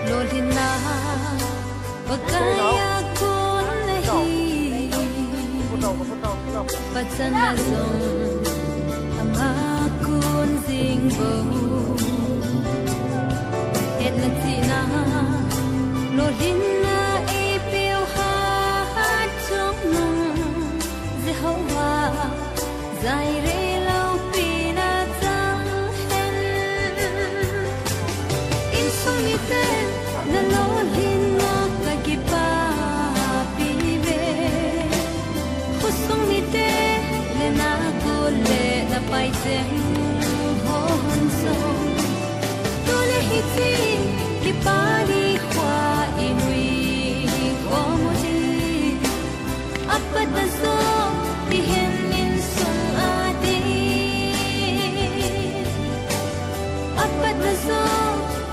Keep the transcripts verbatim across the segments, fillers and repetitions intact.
Lolhinna Pakai a kon ahi, pachatna jong ama kon jing bou. Hetna chihna, lolhinna eipeu hat chungnung Jehovah Jireh loupina chang hen. Insung mite nalolhinna kakipah pi ve. Khosung mite le nagol le napai cheng hon jong, tule hiche kipah nikho inui khom u hite. Apatna jo hihen insung a ding, apatna jo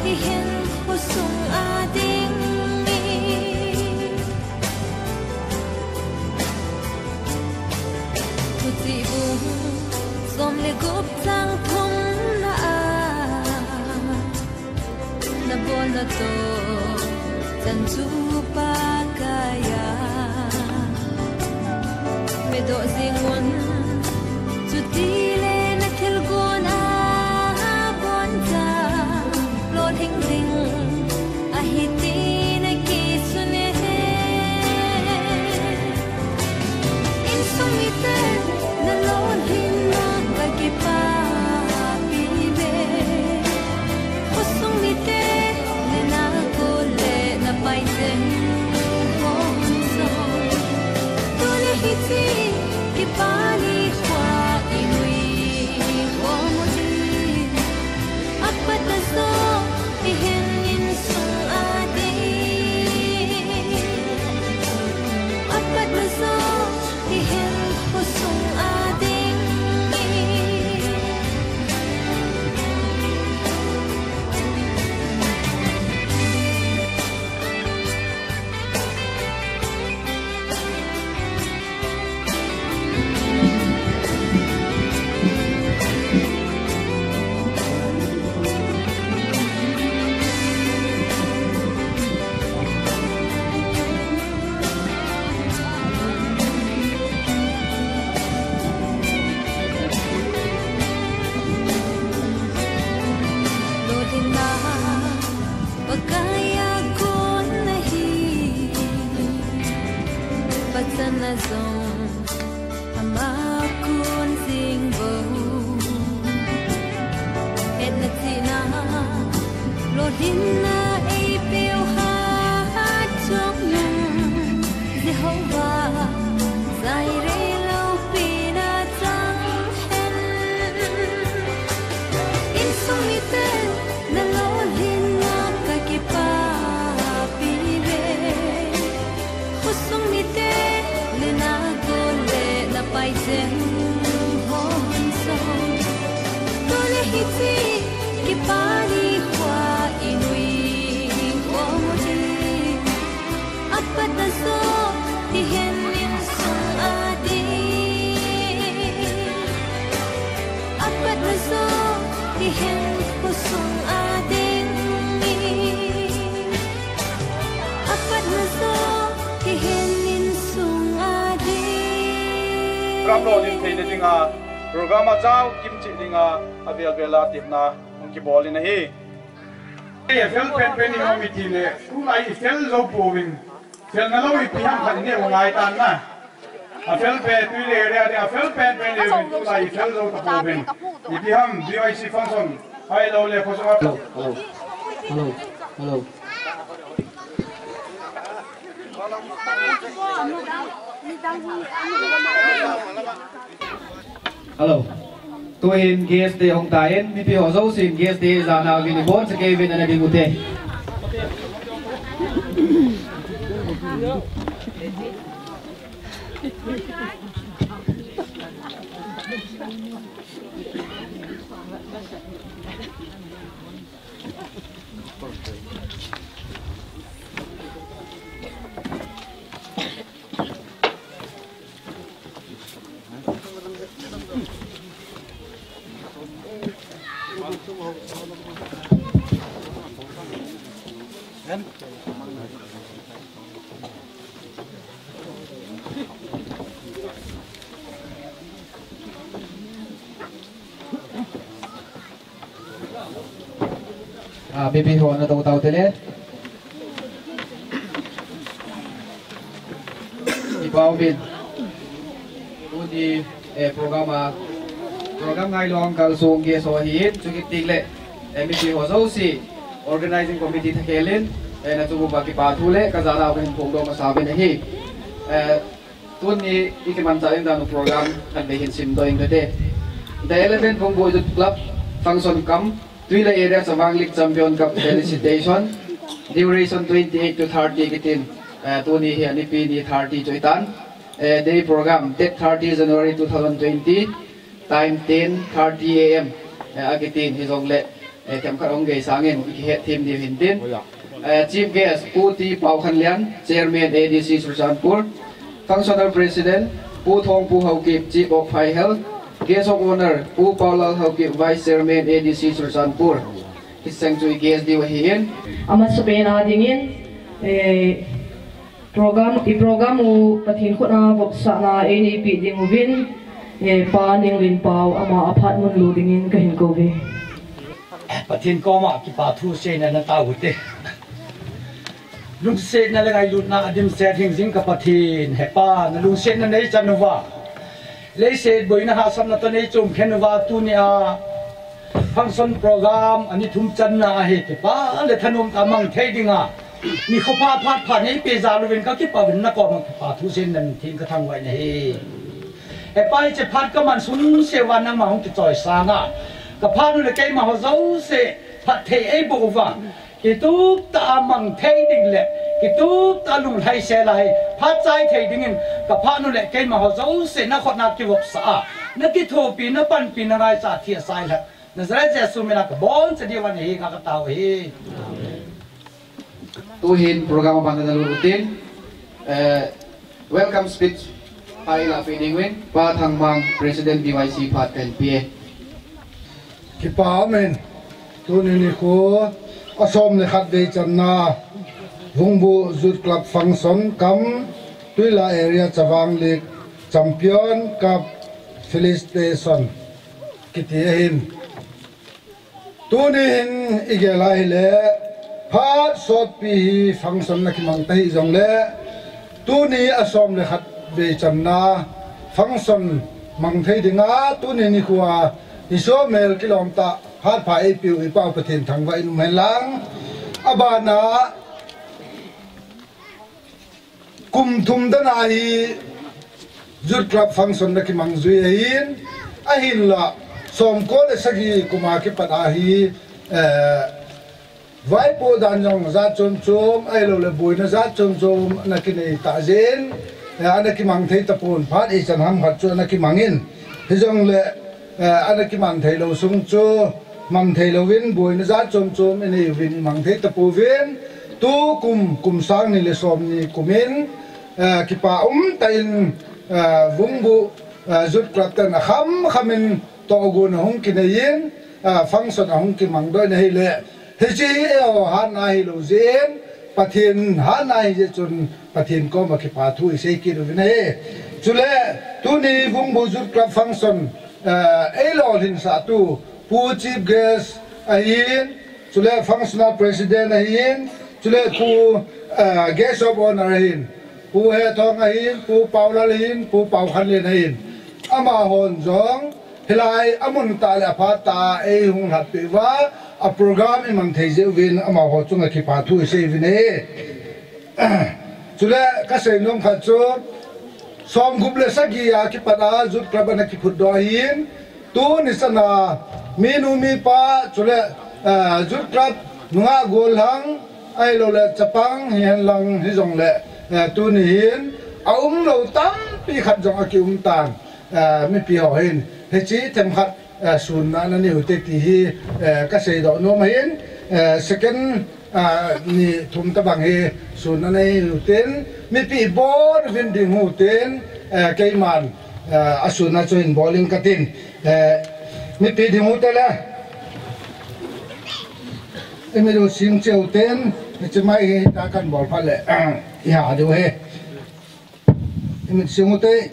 hihen khosung a ding. Thuchih bung som le gup chang thumna a, nabolna toh chan chu Pakai a medoh jing un, chutile nathilgon a boncha lolhing ding ahi ti nakisun e. Insung mite nalolhinna kakipah pi ve. Khosung mite le nagol le napai cheng hon jong, tule hiche kipah nikho inui khom u hite. Apatna jo hihen insung a ding, apatna jo hihen khosung a ding. Lolhinna Pakai a kon ahi, pachatna jong ama kon jing bou. Hetna chihna, lolhinna eipeu hat chungnung Jehovah Jireh loupina chang hen. Insung mite nalolhinna kakipah pi ve. Khosung mite le nagol le napai cheng hon jong, tule hiche kipah nikho inui khom u hite. Apatna jo hihen insung a ding, apatna jo hihen khosung a ding. Apatna jo hihen insung a ding. Program lolhin theina dinga, program a jao kimchih dinga, avel vel a tepna hung kibol in ahi. Afel penpen inom iti le, tulai ifel jou pouvin. Felna lou ipi ham khat inei u ngai tan na. Afel pen, tui le area ding, afel penpen le, tulai ifel jou tapouvin. Ipi ham, V Y C function, ahilou le, khosung a. Hello, hello, hello, hello. Hello. Tuhin guest te hung tan, mipi ho jousen guest te jana uvin iboncha kei uvin ana ding ute. Ah, mipi ho na dong tau te le. Kipa umin. Tuni, eh, program a, program ngailou kalsong guest ho ahin, chukit tik le, eh, mipi ho jouse, organizing committee thakhelin, eh, na chung uva kipa thu le, ka jana uva hin phongdoh masa uvin ahi. Eh, Tuni i kimanchah ding dan u program khatvei hin simdoh ing kate. The eleventh Vungbou Youth Club Function cum Tuilai Area Chavang League Champion Cup Felicitation. Duration twenty-eight to thirty kitin. Eh, tuni hi anipi ni thirty chu ahitan. Eh, day program, date thirty January two thousand twenty. Time ten thirty A M, eh, akitin hijongle, eh, themkhat hung gei sangin, i kihet them diu hintin. Eh, Chief Guest, Pu T Paokhanlian, Chairman A D C Churachandpur. Functional President, Pu Thongpu Haokip, Chief of Phai Health. Guest of Honor, Pu Paolal Haokip, Vice Chairman A D C Churachandpur. Hiseng chu i guest diu ahin. Amasapen a dingin, eh, Program, i program u Pathen khutna vopsahna eineipi ding uvin, eh, Pa Ninglen Pao ama aphat mun lut dingin kahin kouve. Pathen koma kipa thu seina natao ute. Lungsetna le ngailutna adimset hingjing ka Pathen, he Pa, nalungsetna neichan uva, leiset boina hahsatna toh neichom khen uva tunia function program ani thum channa ahi, kipa le thanom tah a mang thei dinga nikho pha phat pha neipe jal uvin kakipah uvin, nakoma kipa thu seinan theng kathangvah in ahi. He Pa, hiche phat kaman sung seuva nangma hung kichoi sanga, kaphat u le keima ho jouse phatthei eiboh uva, kitup tah a mang thei ding le kitup tah a lunglhai sel a hi phat chai thei dingin kaphat u le keima ho jouse nakhutna kivopsah a, nakithopi, napanpi, nangaichat thei a sailhah Nazareth Jesu mina kaboncha diu ahi, nga katao ahi. Tuhin program abana nalut utin, eh, welcome speech, Pa Ila Pidingwin, Pa Thangmang, President B Y C phat kahin pe e. Kipa umin, tuni nikho, asom le khat vei channa, Vungbu Youth Club Function cum Tuilai Area Chavang League Champion Cup Felicitation kiti ahin. Tuni hin i gel a hile, phat sotpi hi function nakimang tahih jongle, tuni asom le khat vei channa function mang thei dinga, tuni nikhoa, i somel kilom tah, phat pha eipeu i Pa Pathen thangvah in um hen lang. Abana, Kum thum dan a hi Youth Club Function nakimang jui ahin, ahinla, somko le sagi kum a kipat a hi, eh, vaipoh dan jong jat chom chom, ahilou le boina jat chom chom nakinei tah jeh in, eh, anakimang thei tapon, phat ijat ham khat chu anakimang in. Hijongle, eh, anakiman thei lou sung chu, man thei louvin, boina jat chom chom inei uvin, imang thei tapouvin, tukum, kum sang ni le som ni kum in, eh, kipa um tah in, eh, Vungbu, eh, Youth Club ten akham kham in tohgon ahung kinei in, eh, function ahung kimang doh in ahile, hiche hi eiho hatna hilou jeh in, Pathen hatna ahi jeh chun, Pathen koma kipa thu isei kit uvin ahi. Chule, tuni Vungbu Youth Club Function, eh, eilolhinsah tu, Pu Chief Guest ahin, chule Functional President ahin, chule Pu, eh, Guest of Honor ahin, Pu Hethong ahin, Pu Paolal ahin, Pu Paokhanlen ahin. Amahon jong, hilai amun tah le aphat tah a eihung lhatpeh uva, a program imang thei jeh uvin amaho chunga kipa thu isei uvin ahi. Chule kasei nom khat chu, somgup le sagi a kipat a Youth Club ana kiphutdoh ahin, tuni chana minu mipa chule, eh, Youth Club nungah gollhang ahilou le chapang hihen lang hijongle, eh, tuni hin aumlou tampi khat jong akium tan. Eh, mipi ho hin, hiche themkhat, eh, sunna nanei ute ti hi, eh, kaseidoh nom ahin, eh, second, eh, ni thum tabang hi sunna nanei utin, mipi bol uvin ding utin, eh, keiman, eh, asunna chu hin bol ing katin, eh, mipi ding ute le. Imi lu sing cheu ten, chimai hi ta kan bol pha le, ya diu he. Imi sing u te.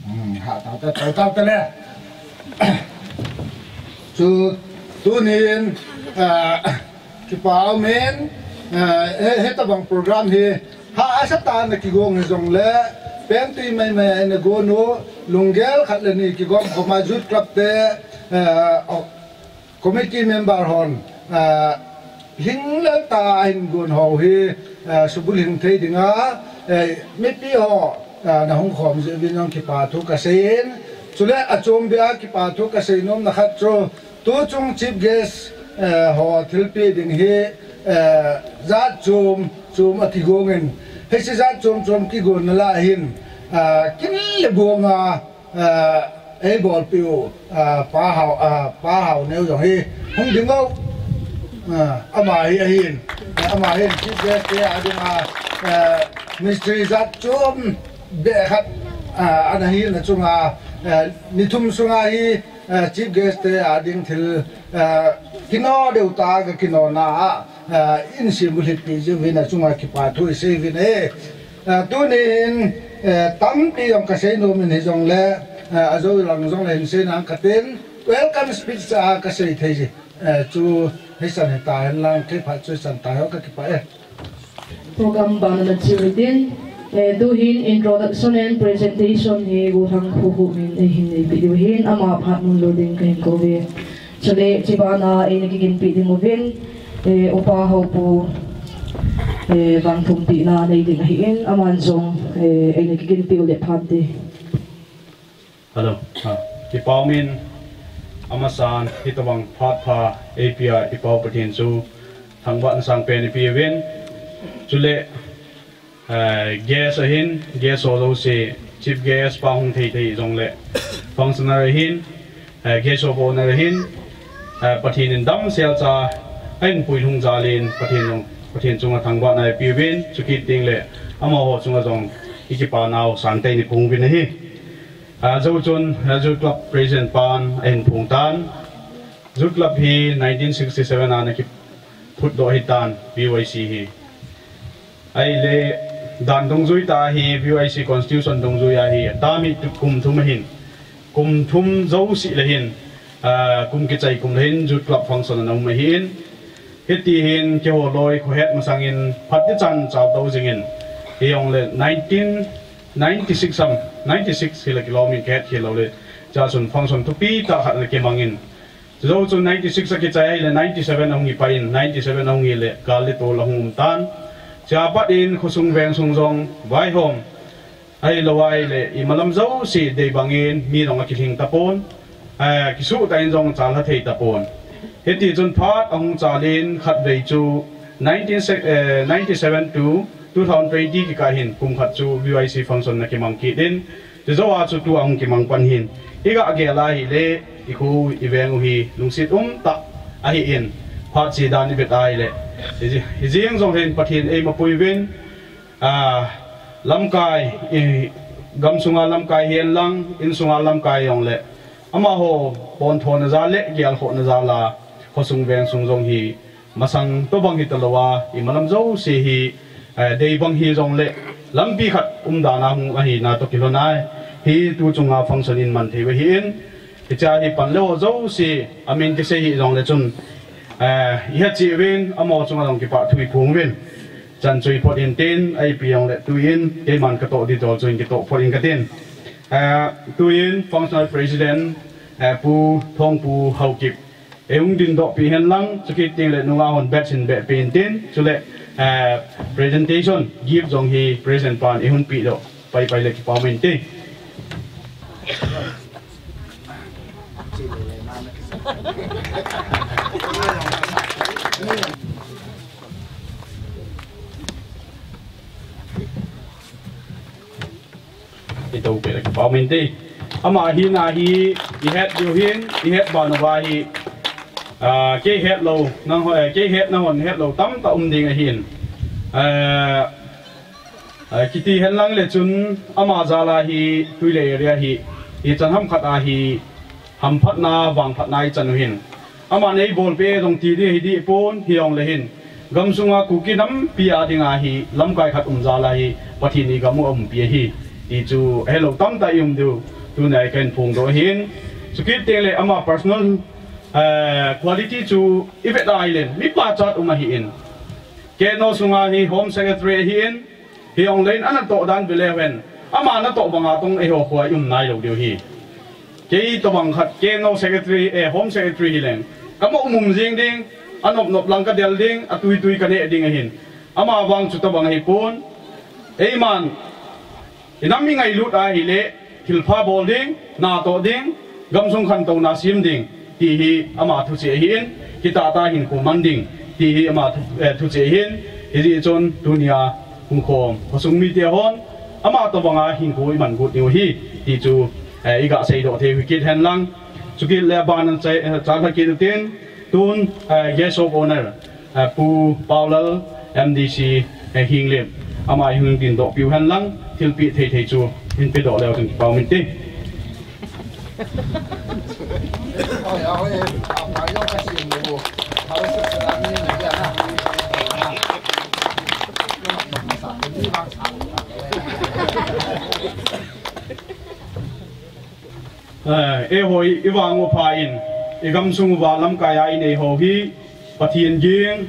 Hmm, ha, ta, ta, ta, ta, ta le. Chu, tunin, ah, kipa umin, ah, he, hetabang program hi, ha, asa ta na kigong hi jong le, pen tui mai mai na go no, lunggel khat le ni kigong khoma Youth Club te, ah, oh, committee member hon, ah, hing le ta hin gon ho hi, ah, subul hing thei dinga, eh, mipi ho, ah, na hung khom jeh uvin jong kipa thu ka sei in, chule achom bia kipa thu ka sei nom na khat chu, tu chung chief guest, eh, ho thilpeh ding hi, eh, jat chom chom a kigong in, hiche jat chom chom kigon na lah hin, ah, kin le gong a, ah, ei bolpeh u, ah, Pa Hao, ah, Pa Haoneo jong hi hung ding u. Ah, ama hi ahin, ama hin chief guest te a dinga, ah, mistri jat chom beh khat, ah, ana hi na chunga, ah, ni thum sunga hi, ah, chief guest te a ding thil, ah, kino deu ta ka kino na a, ah, in sim bulhit pi jeh uvin a chunga kipa thu i sei uvin e. Ah, tunin, eh, tampi jong ka sei nom in hi jong le, ah, ajo lang jong le hin sei nang ka tin, welcome speech a ka sei thei ji. Eh, chu hei san hi ta hen lang, kei phat chu san ta ho ka kipa e. Program ban na chiu tin, eh, tu hin introduction and presentation hi Gu Thang Khu Khu min ei hin nei pi diu hin ama phat mun lo ding ka hin ko ve. Chule, chibana eina kiginpi ding uvin, eh, Upa Haopu, eh, vangthumpina nei ding ahin, aman jong, eh, eina kiginpi u le phat te. Hello. Ha. Kipa umin, amasan, hitabang phat pha, eipia, i Pau Pathen chu, thangvahna sangpen ipi uvin. Chule, Eh, guest ahin, guest ho jouse, chief guest pa hung thei thei jong le, functioner ahin, eh, guest of honor ahin, eh, Pathen in damsel cha, ahin puilhung jal in, Pathen jong, Pathen chunga thangvahna ipi uvin, chukit teng le, amaho chunga jong, i kipa nau, sangtah in i phong uvin ahi. Ah, jou chun, eh, Youth Club President pan, ahin phong tan. Youth Club hi nineteen sixty-seven a ana kiphutdoh ahitan, V Y C hi. Ahile, dan dungjui tah a hi, V Y C Constitution dungjui a hi, atam hi kum thum ahin, kum thum jouse le hin, ah, kum kichai kum le hin, Youth Club Function ana um ahin. Hiti hin, keiho loi, khohet masang in, phat tichan chal to jing in, hijongle nineteen ninety-six am, ninety-six hi le kilom in kahet khel lou le, chua chun function thupi tah khat ana kimang in, Chujou chun ninety-six a kichai ahile ninety-seven ahung hi pai in, ninety-seven ahung hi le gal le tol ahung um tan. Chua pat in khosung vengsung jong vaihom. Ahilou ahile imalam jouse dei bang in mi jong akilhing tapon. Eh, kisuh tah in jong chal ha thei tapon. Hiti chun phat ahung chal in khatvei chu nineteen, eh, ninety-seven to two thousand twenty kikah hin kum khat chu V Y C function ana kimang kit in. Chujou a chu tua hung kimang pan hin. I ga gel ahile, i khu i veng u hi lungset um tah ahi in. Phat che dan i vet ahile. Hi ji-, hijeng jong hin Pathen eima pui uvin, ah, lamkai, i, gam sunga lamkai hihen lang, in sunga lamkai jong le. Amaho, pon thona jal le, gel khona jal a, khosung vengsung jong hi, Masang tobang hita lou a, imalam jouse hi, eh, dei bang hijongle, lampi khat umdan a hung ahina toh kilhon a, hi tu chunga function in man thei u ahi in, hichea hi pan lou jouse, amin kisei hijongle chun, eh, ihet cheh uvin, amaho chunga jong kipah thu iphong uvin. Chan chu iphot in tin, ipi jongle tuin, keiman katoh ding jol chu in kitoh phot in katin. Eh, tuin, Functional President, eh, Pu Thongpu Haokip, Eihung dindoh peh hen lang, chukit teng le nungah hon bet hin beh peh in tin, chule, eh, presentation, gift jong hi present pan eihung peh doh, pai pai le kipa um inte. Ito peh le kipa um inte. Ama hina hi, ihet diu hin, ihet ban uva hi, ah, kei het lou, nang ho, eh, kei het nahon het lou tamtah um ding ahin. Eh, eh, kiti hen lang le chun, ama jal a hi, Tuilei area hi, ichan ham khat a hi, Hamphatna, vangphatna ichan u hin. Aman eibolpeh jong ti ding hi dih pon, hijongle hin. Gamsunga Kuki nampi a dinga hi, lamkai khat um jal a hi, Pathen in gam u aumpi ahi. Ti chu, helou tamtah i um diu, tunia i kahin phongdoh ahin. Chukit tengle ama personal, eh, quality chu i vet a ahile, mi pachat um ahin. K N O sunga hi Home Secretary ahin, hijongle in ana toh dan ve leu hen. Ama natoh banga tong eiho khoa i um nailou diu ahi. Kei tobang khat K N O Secretary, eh, Home Secretary hileng. Ka mo um um jing ding, anop nop lang ka del ding, atui tui ka neh ding ahin. Ama vang chu tobang ahipon. Eiman, i nam i ngailut ahile, thilpha bol ding, natoh ding, gamsung khantouna sem ding, ti hi ama thuchih ahin, kitah tah hinkho man ding, ti hi ama thu, eh, thuchih ahin, hijeh chun tunia hung khom, khosung mite hon, ama tobanga hinkho i man got diu ahi, ti chu, eh, i ga seidoh thei u hi kit hen lang. Chukit le aban a chai, eh, chalha kit utin, tun, eh, Guest of Honour, eh, Pu Paulal, M D C, eh, Henglep, ama i hung dindoh piu hen lang, thilpeh thei thei chu, hin pedoh leu chun kipah um inte. Eh, eiho i vang u pha in, i gamsung uva lamkai a i nei ho hi, Pathen ging,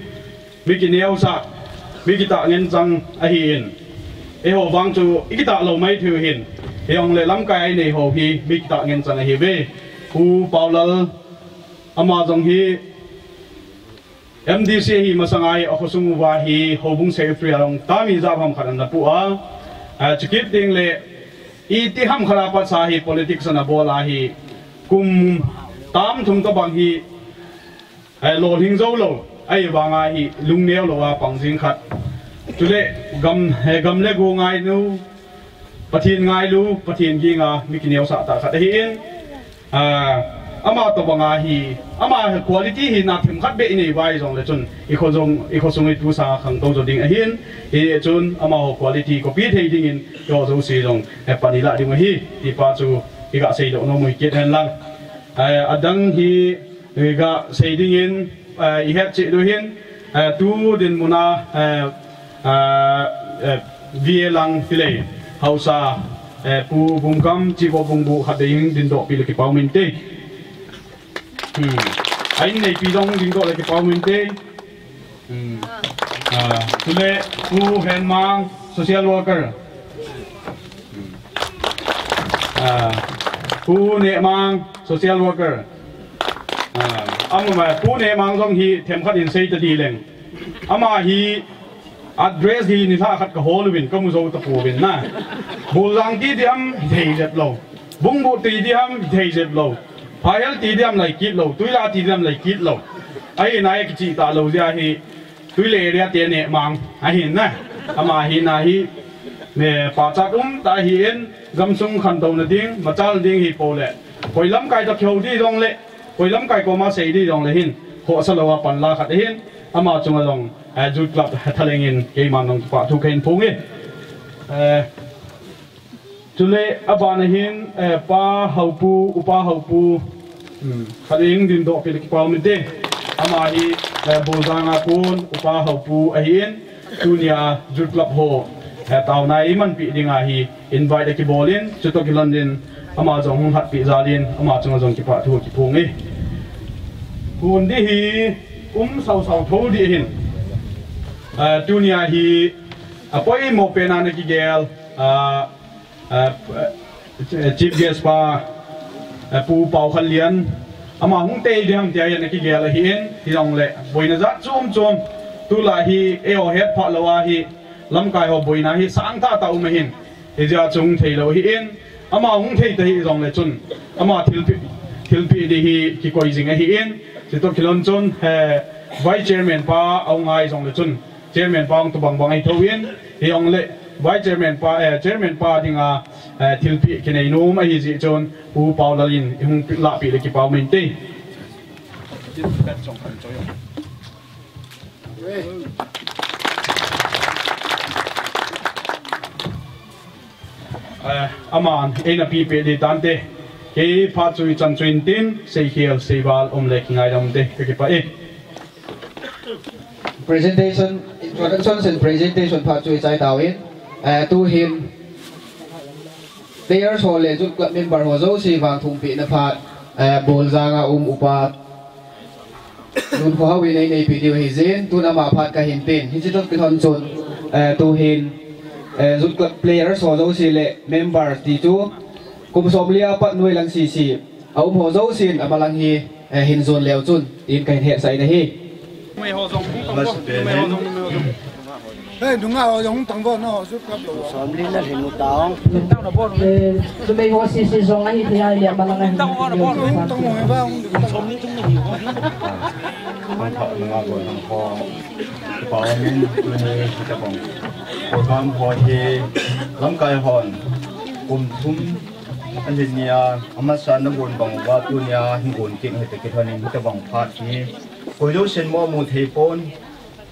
mi kineosah, mi kitah ngen chang ahin. Eiho vang chu i kitah lou mai thei u hin. Hijongle lamkai a i nei ho hi, mi kitah ngen chang ahiuve. Pu Paulal ama jong hi, M D C hi masanga hi, akhosung uva hi, houbung secretary a jong tam ijat ham khat ana pu a. A, chukit tengle, iti ham khat a pat sa hi, politics ana bol a hi, kum tam thum tobang hi, eh, lolhing jou lou, ahivanga hi, lungneo lou a pang jing khat. Chule, gam, eh, gam le go ngailu, Pathen ngailu, Pathen ging a, mi kineosah tah khat ahin. Ah, ama tobanga hi, ama quality hi na themkhat beh i nei uva hijongle chun, i kho jong, i khosung i tu sanga khangtou jo ding ahin, hichun amaho quality copy thei dingin, eiho jouse jong, eh, pan i lah ding u ahi, ti pa chu, i ga seidoh nom u hi kit hen lang. Eh, adang hi, i ga sei dingin, eh, i het cheh diu hin, eh, tu dinmun a, eh, eh, eh, V A lang tilei, haosa, eh, Pu Bungkam, Chief of Bungbu, khatvei hung dindoh pi le kipah um inte. Hmm. A inneipi jong hung dindoh le kipah um inte. Hmm. Ah, chule Pu Henmang, social worker. Hmm. Ah, Pu Nehmang, social worker. Ah, ama, Pu Nehmang jong hi themkhat in sei ta di leng. Ama hi address hi nilhah khat ka hol uvin, ka mu jou ta pouvin na. Buljang ti diam, hithei jep lou. Bungbu ti diam, hithei jep lou. Phaihel ti diam, lai kit lou. Tuila ti diam, lai kit lou. Ahi nai kichih talou jeh a hi, Tuile area te Nehmang ahin na. Ama hi na hi, ne, pachat um tah ahin, gamsung khantouna ding, machal ding hi pou le. Koi lamkai toh kihou di jongle, koi lamkai koma sei di jongle hin, khohsa lou a panla khat ahin, ama chunga jong, eh, Youth Club thalheng in, keiman jong kipa thu kahin phong e. Eh, Chule, abana hin, eh, Pa Haopu, Upa Haopu, hmm, khatvei hung dindoh pi le kipah um inte. Ama hi, eh, Buljang a kon, Upa Haopu ahin, tunia Youth Club ho, eh, taona eimanpi dinga hi, invite akibol in, chutoh kilhon in, ama jong hung hatpi jal in, ama chunga jong kipa thu kiphong e. Kon di hi, um sau sau tho di hin. Eh, tunia hi, apoimo pen a na kigel, ah, eh, eh, Chief Guest pa, eh, Pu Paokhanlian, ama hung tei ding ham tia ana kigel ahin, hijongle, boina jat chom chom, tulai hi, eiho hetphah lou a hi, lamkai ho boina hi, sangtah tah um ahin, hijeh a chu hung thei lou ahin, ama hung thei ta hijongle chun, ama thilpeh, thilpeh di hi, kikoi jing ahin, chutoh kilhon chun, eh, Vice Chairman pa, ahung ngai jongle chun, Chairman pa hung tobang bang ahi thou in, hijongle Vice Chairman pa, eh, Chairman pa dinga, eh, thilpeh kinei nom ahi jeh chun, Pu Paolal in i hung pi, lahpeh le kipah um inte. Eh, aman, eina pipeh di tante. Hi phat chu ichan chu intin, seikhel seival um le kingaidam te, kakipah e. Presentation, introduction and presentation phat chu ichai tauvin. Eh, tuhin players ho le youth club member ho jouse vangthumpehna phat, eh, Boljang a um upa Lunkhohao in eineipi diu ahi jeh in, tun ama phat kahin pen. Hiche toh kilhon chun, eh, tuhin, eh, youth club players ho jouse le members ti chu kum somli a pat noilang sese a um ho jousen amalang hi, eh, hin jon leu chun, tin kahin hetsah in ahi. Hei, nunga ho jong tang vo, na ho chu kap lo. Somli na lhin u ta ong. Eh, numei ho sese jong ahi thei a, le amalang ahi. Tang vo na vo. Tang vo, he ba, ong. Khangthah nunga vo nang ho. Kipa min tuni hitabang program ho hi lamkai hon kum thum alhin nia, amasa na gon bang uva tunia hin gon kit hita kilhon in hitabang phat hi koi jousen mo mu thei pon.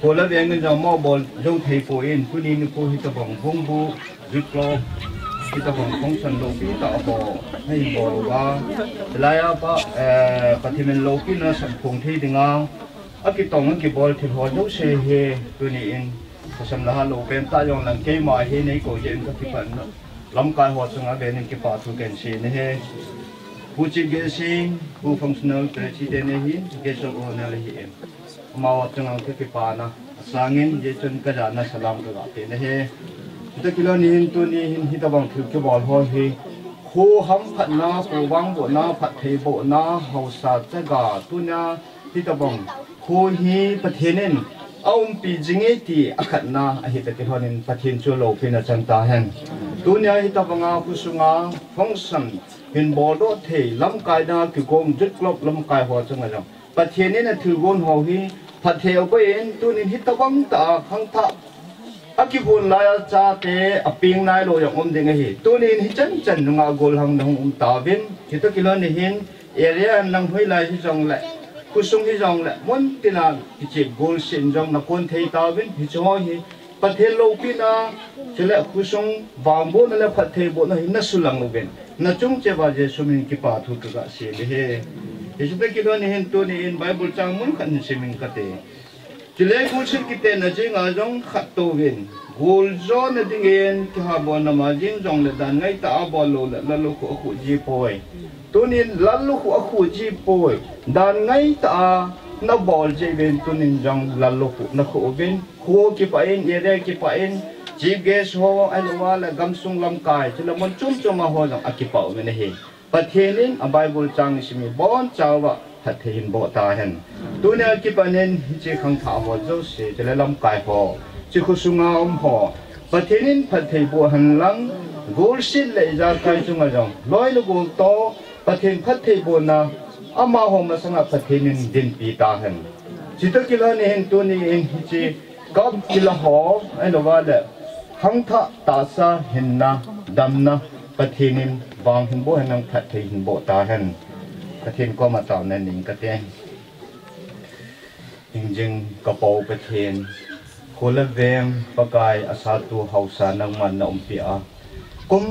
Kho le veng in jong mo bol jou thei poi, tuni nikho hitabang bungbu, youth club, hitabang function loupi tah ho, nei bol uva. Hilai a pa, eh, Pathen in loupina samphong thei dinga, akitong akibol thil ho jouse hi, tuni in, kasam le ha lou pen tah jong lang keima hi nei kou jeh in kakipah in, lamkai ho chunga ven in kipa thu kahin sei in ahi. Pu Chief Guest in, Pu Functional President in, Guest of Honour ahi in. Amaho chunga kakipana asangin, hijeh chun kajana salam kaga pe in ahi. Chuti kilhon in tuni hin hitabang thil kibol ho hi, kho hamphatna, kho vangbohna, phattheibohna, haosa chaga, tunia hitabang kho hi Pathen in aumpi jinge ti akhatna ahi, chuti kilhon in Pathen chu loupina chang tahen. Tunia hitabanga khosunga function hin boldoh thei lamkai dinga kigong youth club lamkai ho chunga jong Pathen in athilgon ho hi phatthei abol in, tunin hitabang tah a khangthah akihon lai a chate apeng nailou jong um ding ahi. Tunin hichan chan nunga gollhang nahung um tauvin, chuti kilhon in hin area nang hoilai hijongle, khosung hijongle, muntina kichep golseh in jong nakon thei tauvin, hiche ho hi Pathen loupina, chule khosung vangbohna le phattheibohna hi nasulang uvin, nachung cheh uva Jesu min kipa thu kaga sei in ahi. Hiche toh kilhon in hin tuni in Bible chang mun khat hin sim inge kati. Chule golseh kitenna jenga jong khat touvin, gol jona dingin kihabolna ma jeng jongle dan ngaitah a bol lou le lallukhuh akhuh ji poi. Tunin lallukhuh akhuh ji poi. Dan ngaitah a nabol jeh uvin tunin jong lallukhuh nakhuh uvin. Kho kipah in, area kipah in, Chief Guest ho, ahilouva le gamsung lamkai, chule mun chom chom a ho jong akipah uvin ahi. Pathen in a Bible chang isim hi bonchauva phatthei hin boh tahen. Tunia kipanin hiche khangthah ho jouse, chule lamkai ho, hiche khosunga um ho, Pathen in phatthei boh hen lang, golseh le ijakai chunga jong, loi le gol toh, Pathen phatthei bohna, amaho masanga Pathen in dinpi tahen. Chuti kilhon in hin tuni in hiche cup kila ho, ahilouva le khangthah tahsa hinna, damna, Pathen in vang hin boh hen lang, phatthei hin boh tahen. Pathen koma taona nei inge kati. Hingjing kapau Pathen, kho le veng Pakai asatu haosa nangman naumpi a, kum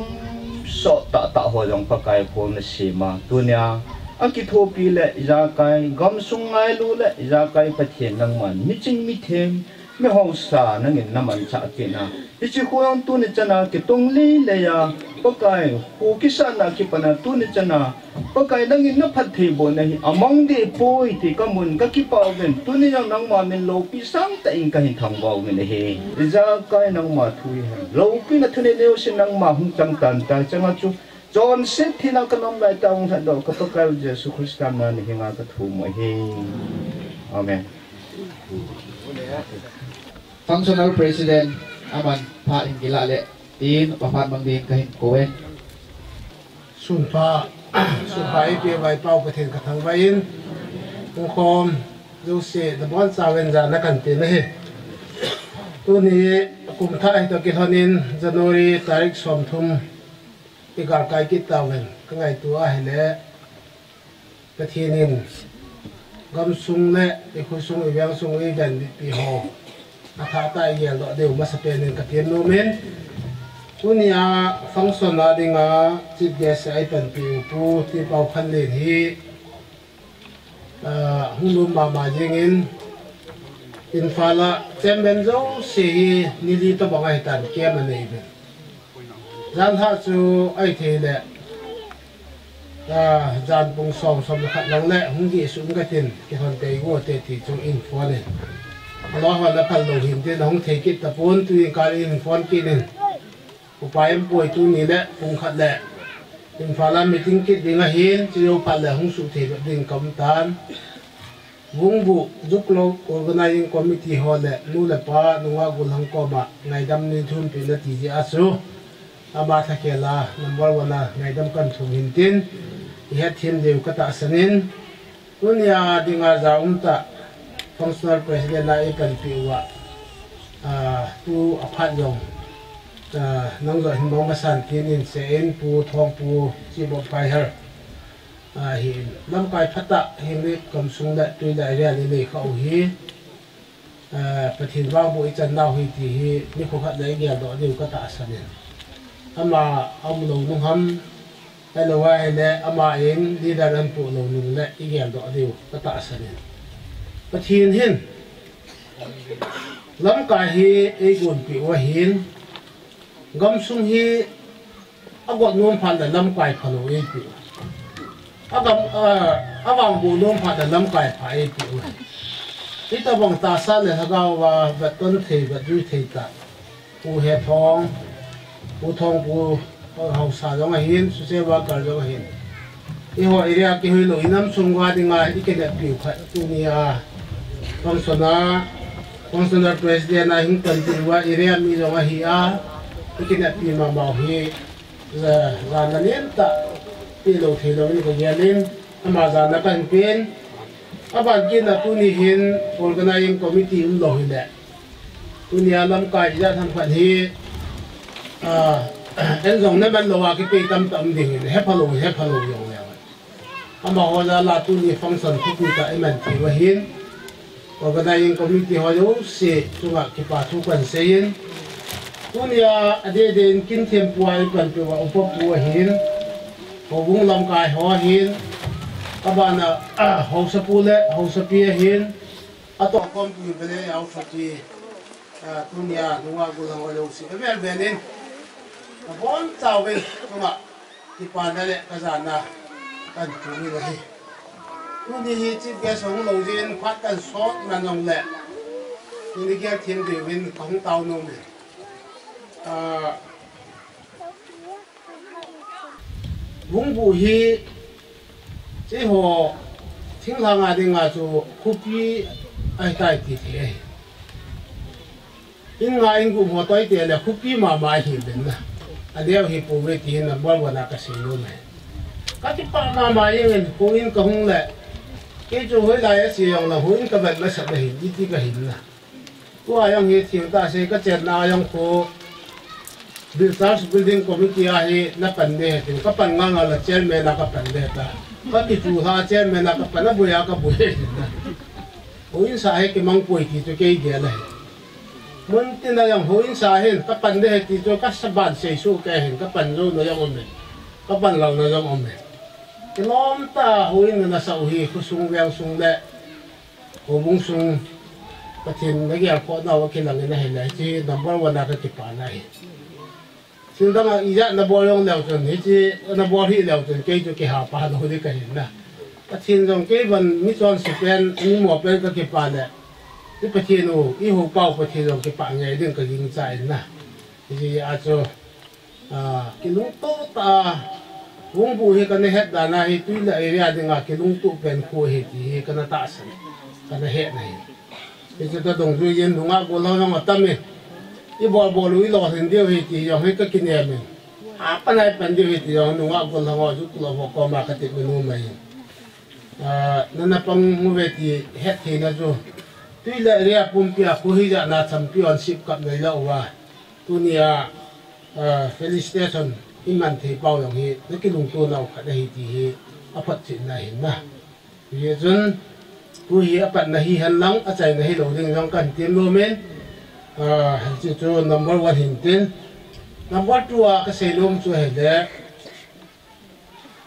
sot tah tah ho jong Pakai kho nasem a, tunia akithopi le ijakai, gamsung ngailu le ijakai Pathen nangman miching mithem, mihaosa nangin namanchah kit na, hiche kho jong tuni chana kitung lei lei a, Pakai kho kisatna kipana tuni chana, Pakai nangin naphatthei bohna hi amang deh poi ti kamun kakipah uvin, tuni jong nangma min loupi sangtah in kahin thangvah uvin ahi. Ijakai nangma thu hihen, loupina thunei neo sin nangma hung chang tan tai changa chu, chonset thina kanom laitah a hung lhatdoh ka Pakai u Jesu Christa mina nahenga kathum u ahi. Amen. Functional President aman phat hin kilah le tin, aphat mang ding kahin kou e. Sunpha, sunpha eipeh uva i Pau Pathen kathangvah in, hung khom jouse nabonchauvin jana kahin pe ahi. Tuni kum thah hitoh kilhon in January tarik somthum i galkai kit tauvin, kangaito ahile Pathen in gamsung le i khosung i vengsung i venbitpi ho athah tah a i geldoh diu masapen in katem nom in, Tunia function a dinga chief guest a eipanpi u Pu T. Paukhanlen hi, ah, hung nom mama jingin, Imphal a chairman jouse hi ni li tobang ahitan camp anei uvin. Jan hah chu ahithei le, ah, jan pung som, som le khat lang le hung dih sung katin, kihon tei go te ti chu in phone in. Alo hon aphal lou hin tin, ahung thei kit tapon, tuin kal in phone kit in. Upa in poi tuni le pung khat le Imphal a meeting kit ding ahin, chu jou phat le hung suh thei ding kaum tan. Vungbuh Juklou Organizing Committee ho le nu le pa, nungah gollhang koma ngaidam nei thumpeh na ti jeh a chu, ama thakhel a number one a ngaidam kan thum hin tin, i hetthem diu ka tahsan in, tunia dinga ja um tah, Functional President a eipanpi uva, ah, tu aphat jong, ah, nang jong hin mong masan tin in se in Pu Thongpu Chief of Fire, ah, hin lamkai phatah hin le kamsung le tui le area le le kha u hi, eh, Pathen vangboh ichan nau hi ti hi nikho khat le igel doh diu ka tahsan in. Ama aum lou nung ham, ahilou ahile ama in leader ahin poh lou nung le igel doh diu ka tahsan in. Pathen hin lamkai hi eigonpeh u ahin, gamsung hi agot nom phat le lamkai phalou eipeh u. Agam, ah, avangboh nom phat le lamkai pha eipeh u. Hitobang tahsa le lhagao a vetton thei, vetjui thei tah. Pu Hethong, Pu Thongpu, haosa jong ahin, social worker jong ahin. Eiho area kihoilou, inam sung uva dinga ikineppiu khat tunia function a, functional president a hung panpi uva area mi jong ahi a, ikineppi mama u hi, ja, jana lentah, pelou theilou in kagel in, ama jana kahin pen. Aban kit na tuni hin organizing committee umlou hile, tunia lamkai ijat ham khat hi, ah, en jong naman louva kipei tamtah um ding hile, hephalou, hephalou jong le. Amaho jal a tuni function thupi tah iman thei u ahin, organizing committee ho jouse chunga kipa thu kahin seiyin. Tunia adeh deh in kinthempu a ipanpi uva upapu ahin, houbung lamkai ho ahin, abana, ah, haosapu le haosapi ahin, atohkhompi vele haosapi, ah, tunia nungah gollhang ho jouse avel vel in, abonchauvin chunga kipana le kajana kahin thum in ahi. Tuni hi chief guest hung lou jeh in phat kahin sot man jongle, tuni gel them diuvin kahung tao nom e. Ah, Vungbuh hi, hiche ho, thinglhang a dinga chu khopi ahitai ti thei ahi. In nga in gup ho toh ite le khopi mama ahi uvin na. Aneo hi pouve ti hi number one a kasei nom e. Kakipah mama jengin houin kahung le, kei chu hoilai a che jongle houin kavet masat ahin, iti kahin na. Tua jong hi thil tah sei kachenna jong khu Builders Building Committee a hi napan ding ahi tin, kapan ngal ngal a chairman a kapan ding ahi ta. Kati chu lha chairman a kapan, aboi a kaboi ahi tin na. Houin sa hi kimang poi ti chu kei gel ahi. Muntin a jong houin sa hin kapan ding ahi ti chu kasaban seisoh kei hin, kapan jouna jong um e, kapan louna jong um e. Kilom tah a houin nasah u hi khosung vengsung le houbung sung Pathen nagelkhoh nau a kilangin ahile, hiche number one a kakipana ahi. Thil dang a ijat nabol jong leu chun, hiche nabol hih leu chun, kei chu kihapa lou ding kahin na. Pathen jong kei vang mi chonse pen, mi mo pen kakipa le, i Pathen u, i houpa u Pathen jong kipah ngei ding kagingcha in na. Hiche a chu, ah, kilungto tah a, Vungbuh hi kana het dan a hi, Tuileh area dinga kilungto pen kho ahi ti hi kana tahsan, kana hetna ahi. Hiche tah dungjuiyin nungah gollhang jong atam in, ibol bol u ilolhin diu ahi ti jong hi kakinem in, apan a ipan diu ahi ti jong nungah gollhang ho, Juklou ho koma katep nom ahi. Ah, nana pang uve ti hettheina chu, Tuileh area pumpi a kho hijat na champion sip kap neilou uva, tunia, ah, felicitation iman thei pau jong hi nakilungto nau khat ahi ti hi aphotchetna ahin na. Hijeh chun, tu hi apatna hihen lang, achaina hilou ding jong kahin tem nom in, ah, hiche chu number one hin tin, Number two a kasei nom chu ahile,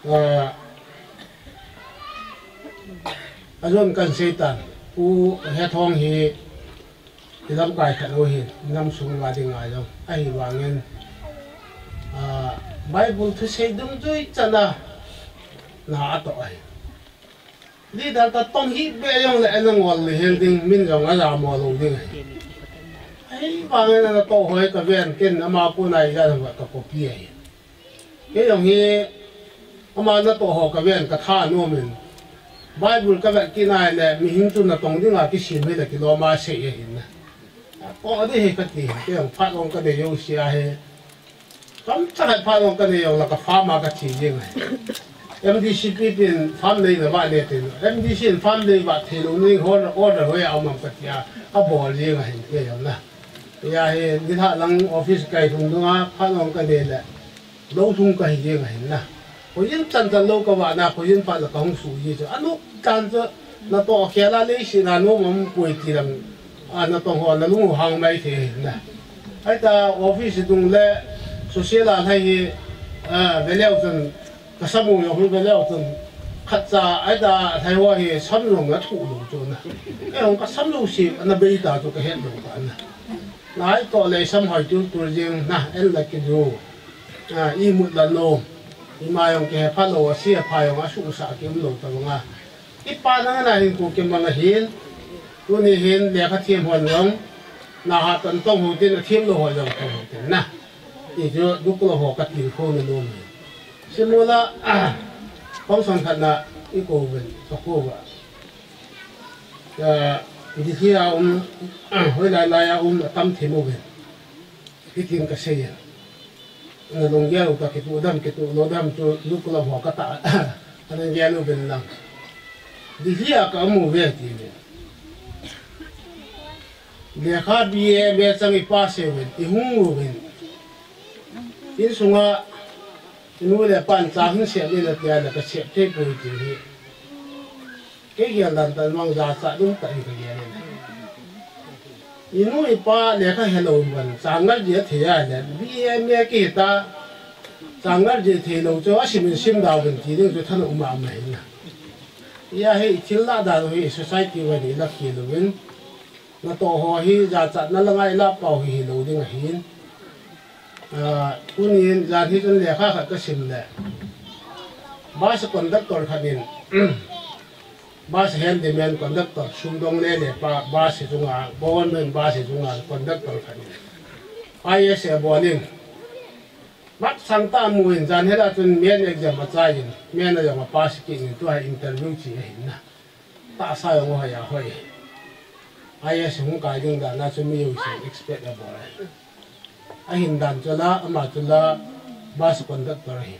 ah, ajon kan seitan, Pu Hethong hi ilamkai khat u ahin, inam sung uva dinga jong. Ahivangin, ah, Bible thusei dungjui chana na atoh ahi. Leader ta tong hih beh jongle ana ngol le hel ding, min jong ajamo lou ding ahi. Ahivangin ana toh hoi kaven, ken ama kona ijat ham ka copy ahi. Kei jong hi ama natoh ho kaven, katha nom in. Bible kavet kit nai le, mihem chu natong dinga kisem hile kilom a sei ahin na. Toh ding ahi kati, kei jong phat jong kanei jouse ahi. Kamcha khat phat jong kanei jongle ka farm a kache jeng ahi. M D C pi pin farm neina vah le tin, M D C in farm nei vah theilou ni, order, order hoi a um am katia, kabol jeng ahin kei jong na. Hia hi nilhah lang office kailhung dunga phat jong kanei le, lou lhung kahi jeng ahin na. Khoijin chanchan lou kavahna, khoijin phat le kahung suh ji chu, anop tan chu, natoh khel a leiset a nom um poi ti lam, a, natong ho nalung u hang mai thei ahin na. Ahita office dung le social a lhai hi, a, veleu chun, kasamu jong hi veleu chun, khatcha ahita lhai ho hi sam jong nathuh lou chu na. Kei jong kasam jouse ana bei ta chu kahet lou ta na. Natoh le sam hoi tultul jeng na, en la kiju. A, imut la nom. Ima jong kihepha lou, ase apha jong asuhsah kium lou tabanga. Ipa nang ana hin ku kimang ahin. Tuni hin lekha them hon jong, naha tan tong hou tin, athem lou ho jong tong hou tin na. Ti chu duklo ho katilkhouna nom ahi. Simula, ah, function khat na ikou uvin, kakou uva. Ah, Delhi a um, ah, hoilai lai a um, atam thim uvin. Hitin kasei e. Ana lunggel u ta, kitoh dam, kitoh lou dam chu duklo ho katah. Ana gel uvin lang. Delhi a ka um uve ati uvin. Lekha B A M A chang ipass uvin, ihung uvin. Insunga inu le ipan cha hin sep in atia le kasep thei poi ti hi. Kei gel dan tan vang jachat ding tah in kagel in. Inu ipa lekha helou vin, changal ji athei a le, B A M A kihita, changal ji theilou chu asim in sim da uvin ti ding chu thanom mama ahi na. Hia hi thil lah dan u hi society uva hi ilah khel uvin. Natoh ho hi jachatna langa ilah pau hi hilou ding ahin. Ah, tunin jan hi chun lekha khat kasim le. Bus conductor khat in, bus handyman conductor, sumdong lele pa, bus hi chunga, government bus hi chunga conductor khat in I A S abol in. Mat sangtah amu in, jan hela chun main exam achai in, main a jong apass kit in, tua interview che ahin na. Tahsa jong ahoi ahoi. I A S hung kai ding dan a chu mi jousen expect abol e. Ahin dan chu la, ama chu la, bus conductor ahi.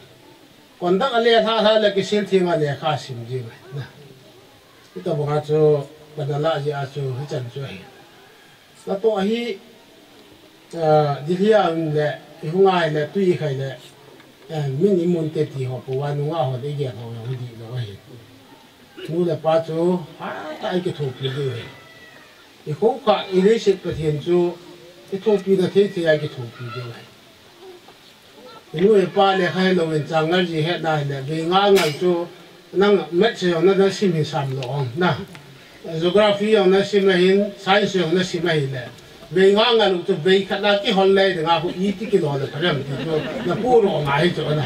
Conduct ale lha lha le kisil theng a lekha sim jing ahi na. Hitobang a chu, bana lah jeh a chu, hichan chu ahi. Natoh hi, ah, Delhi a um le, ihung a le, tui ikhai le, eh, min imun te ti ho, po a nungah ho le, igel ho, ho dihlou ahi. Nu le pa chu, hatah a ikithopi diu ahi. Ikhoukhah, ileiset Pathen chu, ithopina thei thei a ikithopi diu ahi. Inu ipa lekha helou in changal ji hetna hile, vei nga ngal chu, nang maths jong na, nasim hi sam lou ong na. Geography jong nasim ahin, science jong nasim ahile. Vei nga ngal u chu vei khat na kihol le, dinga khu iti kilo le pharem ti chu, napu ro nga hi chu na.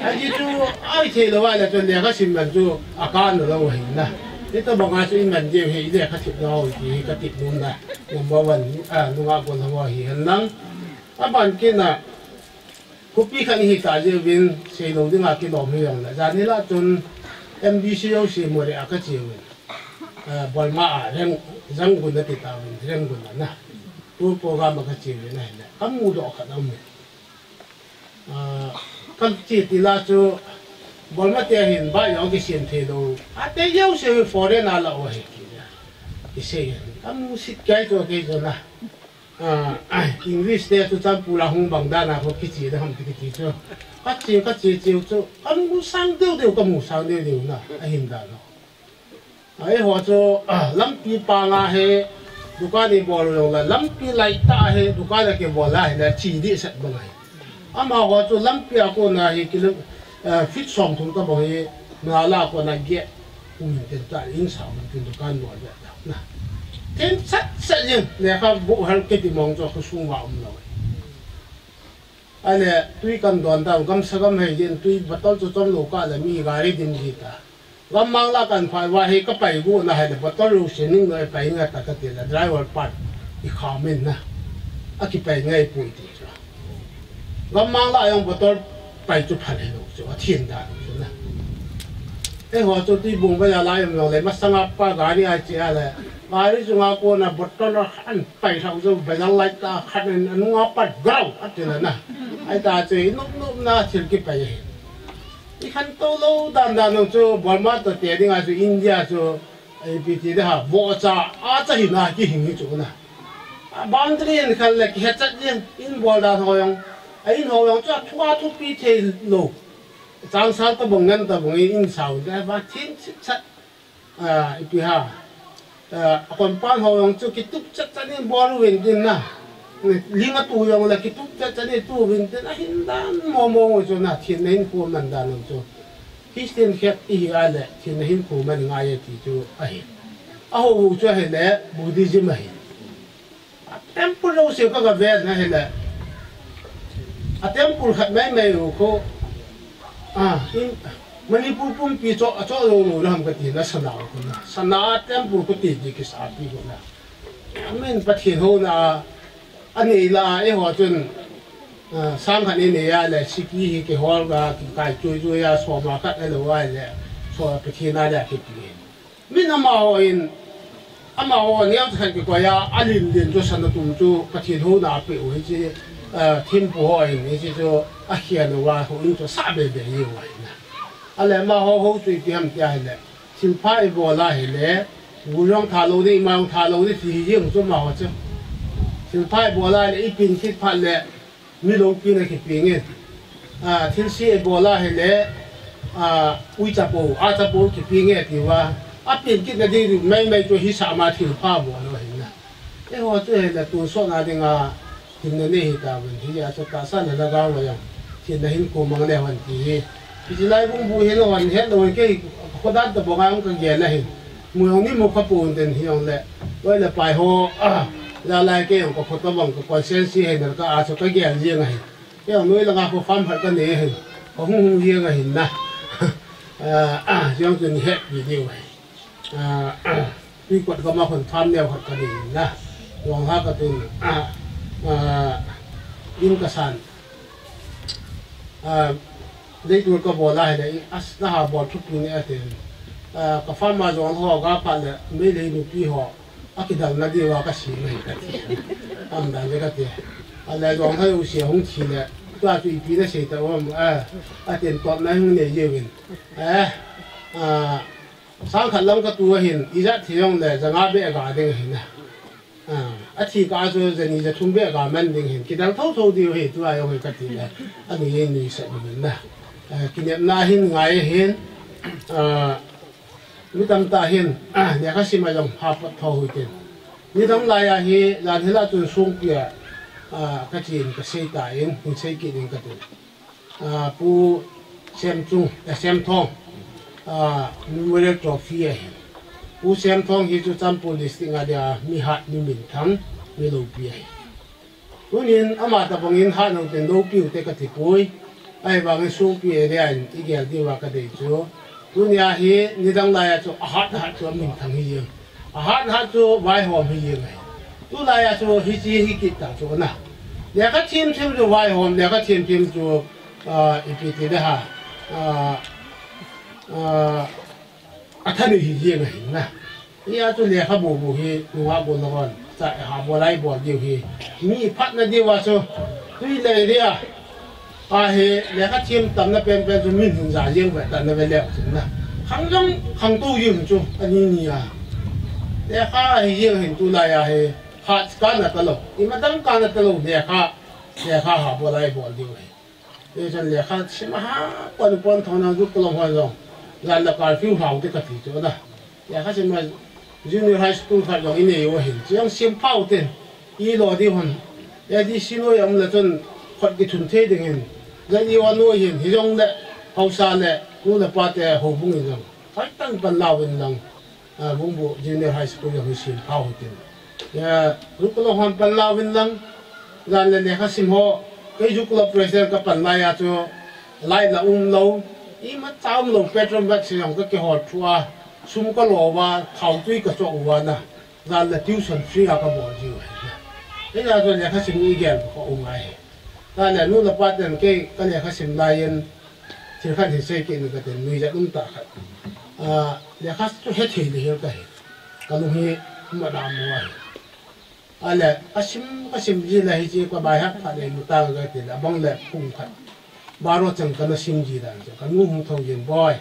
Aji chu, aithei lou a le chu lekha sim man chu, akan lou ahi na. Hitobang a chu iman diu hi, lekha thip lou ti hi kati nom na. Number one, ah, nungah golhang ho hi hen lang. Aban kit na, Khopi khat ihi ta jeh uvin, seilou dinga kilom hi jong le. Jan hila chun M D C jouse Moreh a kache uvin. Ah, Burma a, Rang-, Rangoon ati tauvin, Rangoon a na. Tour program a kache uvin ahile. Kamudoh khat aum e. Ah, kache tila chu, Burma te hin bike jong kisem theilou. Ate jouse foreign a la u ahi. Kisei ahi. Kamusit kei chu, kei chu na. Ah, English te chu Churachandpur a hung bang dan a kho kiche da ham ti kiti chu. Kache, kache cheu chu, kamu sang deu deu, kamu sang deu deu na, ahin dan ho. Eiho chu, ah, lampi panga hi, dukan ibol jong le, lampi lai tah a hi, dukan akibol a hi, na chi dehset bang ahi. Amaho chu lampi a kona hi kilo, eh, feet som thum tabang hi, nala kona gate um intin ta, in sa um intin dukan lo le ta na. Thim sat sat jeng, lekhabu hal kiti mong chu khosung uva um lou. Ahile tui kan don ta, gamsa gam hei jeng, tui bottle chu chom lou kah le mi gari dim ji ta. Gammang la kan phai uva hi ka pai gu na, hile bottle lu se ning noi pai nga ta ka ti le, driver pan i kham in na. A kipai ngai pui ti chu. Gammang la jong bottle pai chu phan hilou chu, a thin dan chu na. Eiho chu tui bung ba ya la yom yom le, masanga pa gari a che a le, gari chunga kona bottle a khan pai thau chu, ba ya lai ta khan in, anunga pat grau a ti le na. Ahi ta chu i nop nop na thil kipai hi. I khantou lou dan dan jong chu, Burma toh te dinga chu India chu, ipi ti ding ham, vohcha, acha hina kihing hi chu na. A boundary in khan le kihe chat jeng, in bol dan ho jong, a in ho jong chu a thu a thupi thei lou. Changsang tabang ngen tabang in sao le, va thim sat sat. A, ipi ham. A, a compound ho jong chu kitup chat chat in bol uvin tin na. Ling a tu jong le kitup chat chat in tu uvin tin, a hin dan mo mo chu na, thinna hinkho man dan jong chu. Christian khat ihi a le, thinna hinkho man ngai e ti chu ahi. A ho chu ahile Buddhism ahi. A temple jouse ka ga vet na hile. A temple khat mai mai u khu. A, in, Manipur pumpi chu, a chu lou lou na ham ka ti na, sana u khu na. Sana temple khu ti ti kisa pi khu na. Amen, Pathen houna, a nei la, eiho chun, a, sang khat i nei a le, siki hi kihol ga, kikai chui chui a, soma khat a lou a le, so Pathen a le kipe. Min amaho in, amaho neo khat kikoi a, a lin lin chu sana tum chu Pathen houna a pe u hiche, eh, thempu ho in, hiche chu a khian uva, houin chu sa be be ji uva ahi na. Ahile amaho hou chu ipi ham ti ahile, thilpha i bol a hile, gul jong tha lou ding, ima jong tha lou ding ti hi jeng chu amaho chu. Thilpha i bol a hile, i pin kit phat le, mi loupina kipeng in. A, thilse i bol a hile, a, ui chapo, a chapo kipeng e ti uva. A pin kit na ding mai mai chu hisah ma thilpha bol u ahi na. Eiho chu hile tonsot na dinga, thinna nei hi tauvin, hijeh a chu tahsa le lhagao le jong, thinna hinkho mang le hon ti hi. Hiche lai bung bu hin hon het lou, kei ka khodan tabang a jong ka gel ahin. Mu jong ni mu kha pon tin hijongle, loi le pai ho, ah, la lai kei jong ka kho tabang ka conscience hi na ka a chu ka gel jeng ahi. Kei jong noi langa kho farm khat ka nei ahin, ka hung hung jeng ahin na. Ah, ah, jong chu ni het video ahi. Ah, ah, tui kot gam a khun farm neo khat ka nei ahin na. Jong ha ka tun, ah, ah, in ka san. Ah, leitur ka bol a hile, i, as, na ha bol thupi ne atin. Ah, ka farm a jong ho ga pha le, Meitei nupi ho, a kidalna diuva ka sem ahi kati. Am dan le kati. Ahile jong ha u sia hung thi le, tua chu ipi na sei ta um, ah, atin totna hung nei jeng uvin. Eh, ah, sang khat lang ka tu ahin, ijat thi jongle, ja nga beh ga ding ahin na. Ah, athi kah a chu jani jathum beh ga man ding ahin, kidang thotho diu ahi, tua jong hi kati le, ani hi nuisat uvin na. Ah, kinepna hin ngai ahin, ah, mi tamtah hin, ah, lekha sim a jong ha pat tho u hitin. Nidang lai a hi, jan hila chun songpi a, ah, ka chen ka sei tan, hin sei kit in ka tin. Ah, Pu Semchung, eh, Semthong, ah, Memorial Trophy ahi. Pu Semthong hi chu Churachandpur District a dia mi hat, mi minthang, mi loupi ahi. Tunin ama tabang in hat nau ten loupi u te ka ti poi. Ahivangin songpi area in i gel diuva ka dei chu. Tunia hi nidang lai a chu a hat hat chu a minthang hi jeng. A hat hat chu vaihom hi jeng ahi. Tulai a chu hiche hi kit ta chu na. Lekha them them chu vaihom, lekha them them chu, ah, ipi ti ding ham. Ah, ah, a thanei hi jeng ahi na. Hia chu lekhabu bu hi nunga bol lou hon. Cha ha bol a i bol diu hi. Mi phatna diuva chu. Tui lei dia. Ahi, lekha them tamna penpen chu min hin ja jeng ve ta na ve leu chun na. Khang jong khangtou jeng chu, ani ni a. Lekha hi jeng hin tulai a hi, hat kana talou. Ima dang kana talou, lekha, lekha ha bol a i bol diu hi. Hichun lekha sim a ha pon pon thona ju kolom ho jong. Jan le curfew hlau te ka ti chu na. Lekha sim a junior high school khat jong i nei u ahin. Chu jong sim pha u tin. I lo di hon. A D C noi a um le chun, Khut kithun thei dingin, jani wa noi hin, hijongle, haosa le, nu le pa te houbung in jong. Hoitah in panla uvin lang, ah, Bungbu Junior High School jong hi sim phau hitin. Ya, Jukolok hon panla uvin lang, jan le lekha sim ho, kei Jukolok president ka pan lai a chu, lai la umlou, imacha umlou, petrol bag se jong ka kihol thua, sum ka lo uva, thao tui ka choh uva na. Jan le tuition free a ka bol jiu ahi. Hijeh chun lekha sim hi igel kha um ahi. Jan le nu le pa ten kei ka lekha sim lai in thil khat hin sei kit in kati, nuijat um tah khat. Ah, lekha chu hethei ding hel kahi. Ka lung hi um adam mo ahi. Ale, ka sim, ka sim ji le hiche ka bai hah phat le mu ta kati le, abang le pung khat. Baro chang kana sim ji dan chu, ka nu hung thou jin, "Boi,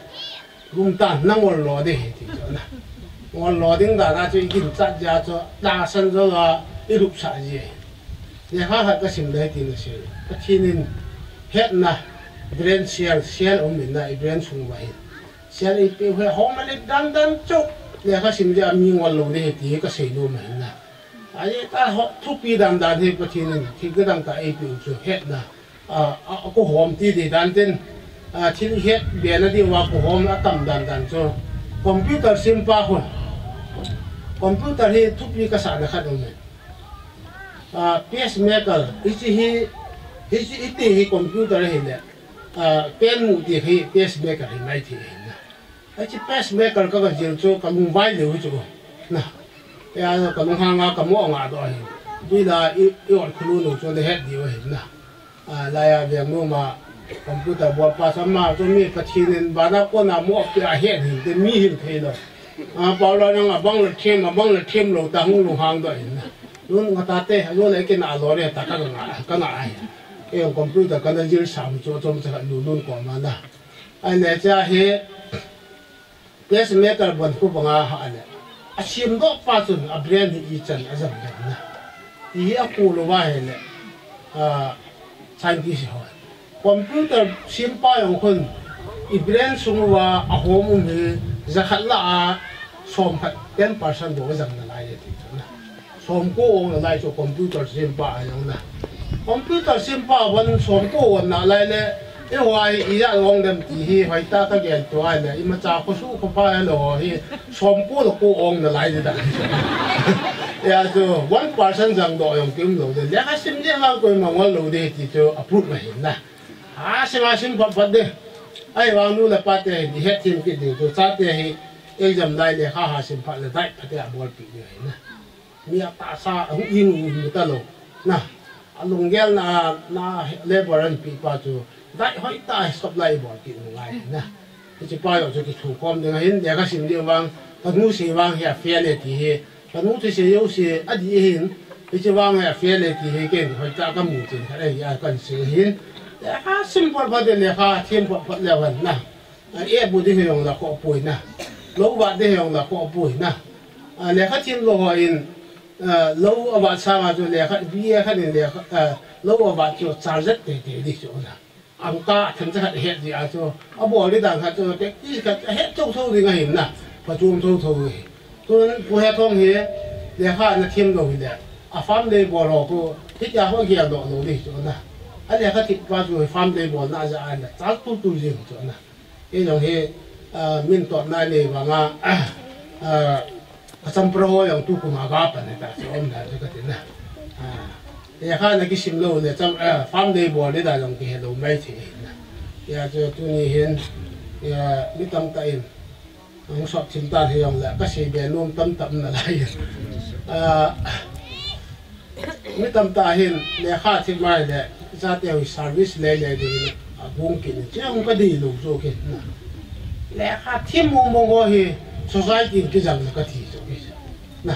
lum tan, na ngol lo ding ahi," ti chu na. Ngol lo ding dan a chu i ginchat jeh a chu, tahsan jo la i lupsah ji ahi. Lekha khat ka sim le hiti na sei. Pathen in hetna, brain cell, cell um in na, i brain sung uva hin. Cell eipeh u hi hom le dan dan chu, lekha sim jeh a mi ngol lo ding ahi ti hi ka sei nom ahi na. Ahi ta ho, thupi dan dan hi Pathen in, thil kadang tah eipeh u chu hetna. A, a, a, ko hom ti ding dan tin, a, thil het be na diu a ko hom atam dan dan chu. Computer sim pa khu. Computer hi thupi ka sah na khat um e. A, pacemaker, hiche hi, hiche, hiti hi computer hi le. A, pen mu ti hi pacemaker hi mai thei ahi na. Hiche pacemaker ka, ka jil chu ka lung vai leu chu. Na. Ya, ka lunghang a ka mo nga doh ahi. Tui la i, i ot khulu nu chu na het diu ahi na. A, lai a veng nu ma computer bol pa sa ma chu mi Pathen in bana kona mo pe a het hin te mi hin thei lo. A, Paula nang abang le them, abang le them lo ta hung lunghang doh ahi na. Nun nga ta te, yo le ke na lo le ta ka nga, ka nga ahi. Ke computer ka na jil sam chu chom cha ka nu nun ko ma na. Ahile, hiche hi pacemaker bon khu banga ha le. A simdoh pa chun a brain hi ichan a jam jam na. Ti hi a kul uva ahile, ah, scientist ho. Computer sim pa jong khun i brain sung uva a hom um hi jakhat lah a som khat, ten percent bou a jam nalai e ti chu na. Som ko ong nalai chu computer sim pa a jong na. Computer sim pa van som ko ong nalai le, eiho hi ijat ong dem ti hi hoitah ka gel tua le, imacha khosuh khopa le ho hi som ko le ko ong nalai ding dan. Ya chu one percent jang doh jong kium lou ding. Lekha sim ding vang koima ngol lou ding ti chu a proof ahi na. A sim a sim phat phat ding. Ahivang nu le pa te hi hethem kit ding chu, chate hi exam lai lekha ha sim phat le diet phatea bolpeh ding ahi na. Mi a tahsa, a hung in u mu talou. Na, a lunggel na, na labour an pi pa chu, diet hoitah a supply bol kit u ngai na. Hiche pa jong chu kithukhom ding ahin, lekha sim ding vang, ka nu sei vang hi a fail e ti hi. Ka nu chu sei jouse a dih ahin, hiche vang hi a fail e ti hi ken hoitah ka mu chen khat ahi a kan sei ahin. Lekha sim phat phat le lekha them phat phat le van na. A, eh, bu ding hi jong la khoh poi na. Lou vat ding hi jong la khoh poi na. A, lekha them lou ho in, a, lou a vat sanga chu lekha, B A khat in lekha, a, lou a vat chu charge teitei ding chu na. Angka themcha khat het ding a chu. A bol ding dan khat chu, practice khat, a het thotho ding ahin na. Phachom thotho hi. Tun Pu Hethong hi, lekha ana them lou hile. A farm labour ho khu, hitia ho geldoh lou ding chu na. A lekha them pa chu farm labour na a ja a na. Charge tutu jing chu na. Kei jong hi, ah, min totna nei vanga, ah, ah, ka champra ho jong tukum a ga pan hita chu um dan chu kati na. Ah, lekha na kisim lou le cham, ah, farm labour le da jong kihe lou mai thei na. Hijeh chun tuni hin, ah, mi tamtah in, hung sot thim tan hi jong le, ka sei be nom tamtah um nalai. Ah, Mi tamtah hin lekha them mai le, chate ho service lele ding in, a bung kit in, che hung ka dei lou chu kit na. Lekha them mong mong ho hi society in kijang na kati chu kit na.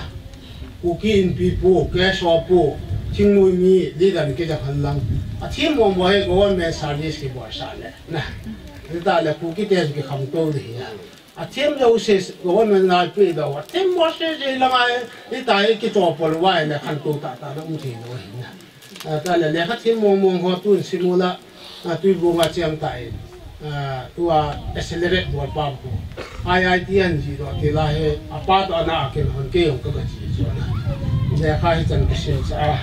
Kuki Inpi pu, KSO pu, thingnoi mi, leader in kijang hen lang. A them mong mong hi government service kibol sah le na. Hita le Kuki te kikham to ding hi a. A them jouse government in a pe doh, a them jouse je lang a, hita hi kichopol uva le khantou tah tah na um thei lou ahi na. A, ta le lekha them mong mong ho tun sim u la, a, Tuibong a cheng ta in, a, tua accelerate bol pa ko. I I T an ji doh ti la hi, a pa toh ana a ken hon kei jong ka ga ji chu na. Lekha hi chan ka sim sa a,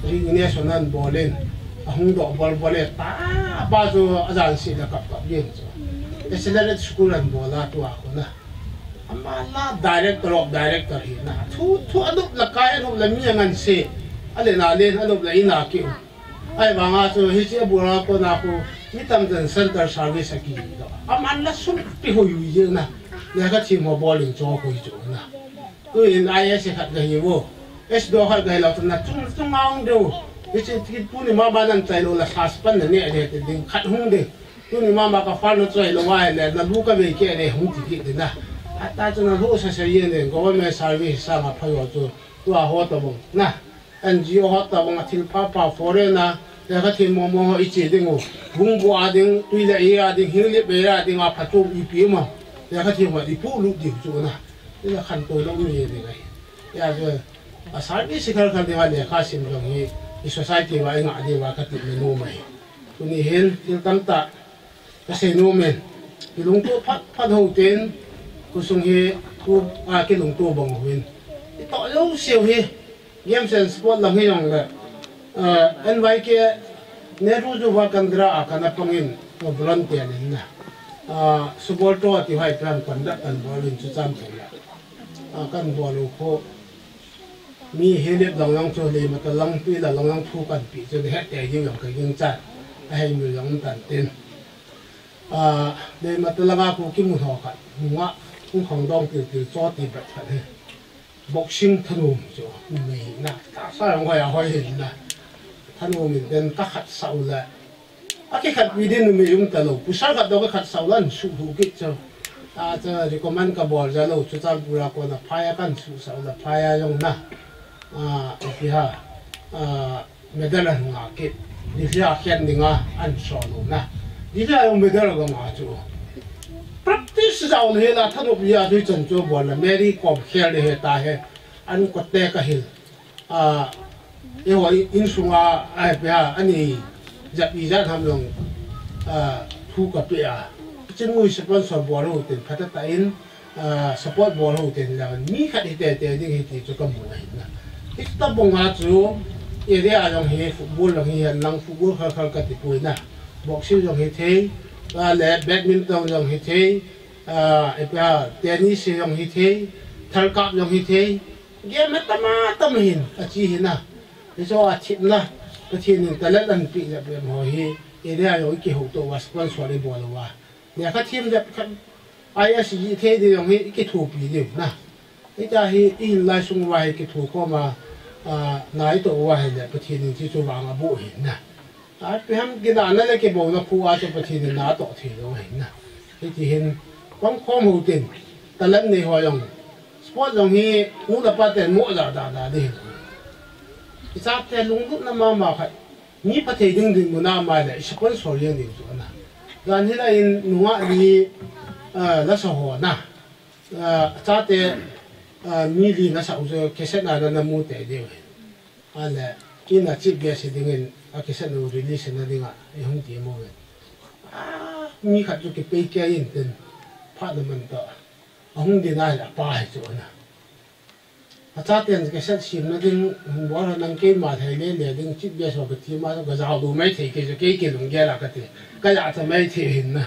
resignation an bol in, Ahung doh bol bol e ta, apa chu ajan si la kap kap yin chu. Accelerate school an bol a tua khu na. Ama la director of director hi na. Thu, thu anup la kai, anup la mi angan se. Ale na len, anup la ina ki. Ai vanga chu hiche abul a kona khu mi tam ten center service aki doh. Aman la sum pi hui hui je na. Lekha thim ho bol in cho hui chu na. Tuin I A S khat ka hi vo. S D O khat ka hi lo, tuna chung, chung a hung deu. Hiche ti tuni mama nan chai lo la sas pan na ne de te ding khat hung ding. Tuni mama ka far na chai lo wa le, na lu ka ve ke le hung ti ki ding na. Ata chu na lu sa sa yen le, government service sanga pha yo chu, tua ho ta bang na. N G O ho ta bang a thil pha pha foreign a, lekha thim mo mo ho i che ding u. Bung bu a ding, tui le e a ding, hing le be a ding a pha chu i pi ma. Lekha thim ma i pu lu ding chu na. Ila khan to lo mi ye ding ai. Ya chu, a service khal khal ding a lekha sim jong hi, i society va i ngah ding va ka ti me nu mai. Tuni hin, thil tam tah, ka sei nom in. Kilungto phat phat ho ten, khosung hi, khu, a, kilungto bang ho in. I toh lou siu hi, games and sport lang hi jong le, a, N Y K, Nehru Yuva Kendra a kana pang in, a, volunteer in na. A, subol to ti hai plan conduct kan bol in chu cham thei la. A, kan bol u khu, mi hi lep lang lang chu le ma ta lang tui la lang lang thu kan pi chu le het te jing jong ka jing chan. A hei mi lang tan tin. A, le ma ta lang a khu kimu tho khat. Nunga, kung khang dong til til cho ti bat khat he. Boxing thanom chu, numei na. Ta sa jong hoi a hoi hin na. Thanom in den ka khat sau la. A kikhat pi din numei um ta lou. Pasal khat dong ka khat sau la, an suh hu kit chu. A, chu recommend ka bol ja lou, chu Churachandpur a kona phai a kan suh sau la, phai a jong na. A, ipi ha. A, medal an nga kit. Delhi a khen ding a, an so lou na. Delhi a jong medal ka nga chu. Practice jao le la thanop ya chu chan chu bol la, Mary Kom khel le he ta he. An kote ka hil. A, eiho in sunga, a, pe a, ani jat i jat ham jong, a, thu ka pe a. Chin ngui sponsor bol ho ten phatah tah in, a, support bol ho ten la mi khat hi tete ding hi ti chu ka mu ahi na. Hi ta bang a chu area jong hi football jong hi han lang football khal khal ka ti pui na. Boxing jong hi thei, a, le badminton jong hi thei, a, e pe a, tennis jong hi thei, thalkap jong hi thei, Game a tam a tam hin, a chi hin a. Hichu a thipna, Pathen in talent an pi jep jep ho hi, area jong i kihou to uva, sponsor i bol uva. Lekha thim jep khat, I A S ji thei ding jong hi, i kithopi diu na. Hitia hi, i hin lai sung uva hi kitho khom a, a, nai to uva hi le, Pathen in chi chu vang a boh hin na. Abraham kinahna le kibouna khu a chu Pathen in na toh thei lou ahi na. Hiti hin, pang khom ho tin, talent nei ho jong, sport jong hi nu le pa ten mo ja da da ding. I chate lunglutna mama khat, mi pha thei ding dinmun a ma le, i sponsor jeng ding chu ana. Jan hi la in nungah li, ah, la sa ho na. Ah, chate, ah, mi li na sa u chu, cassette na na mu te ding. Ale, in a chief guest hi dingin, a cassette u release na dinga, i hung ti mo ve. A, mi khat chu kipei kei in tin, phat na man ta. A hung ding a, a pa hi chu na. A chaten cassette sim na ding, hung bol nang keima thei le le ding, chief guest ho ka ti ma, ka jao du mai thei kei chu kei kei lunggel a ka ti. Ka ja ta mai thei hin na.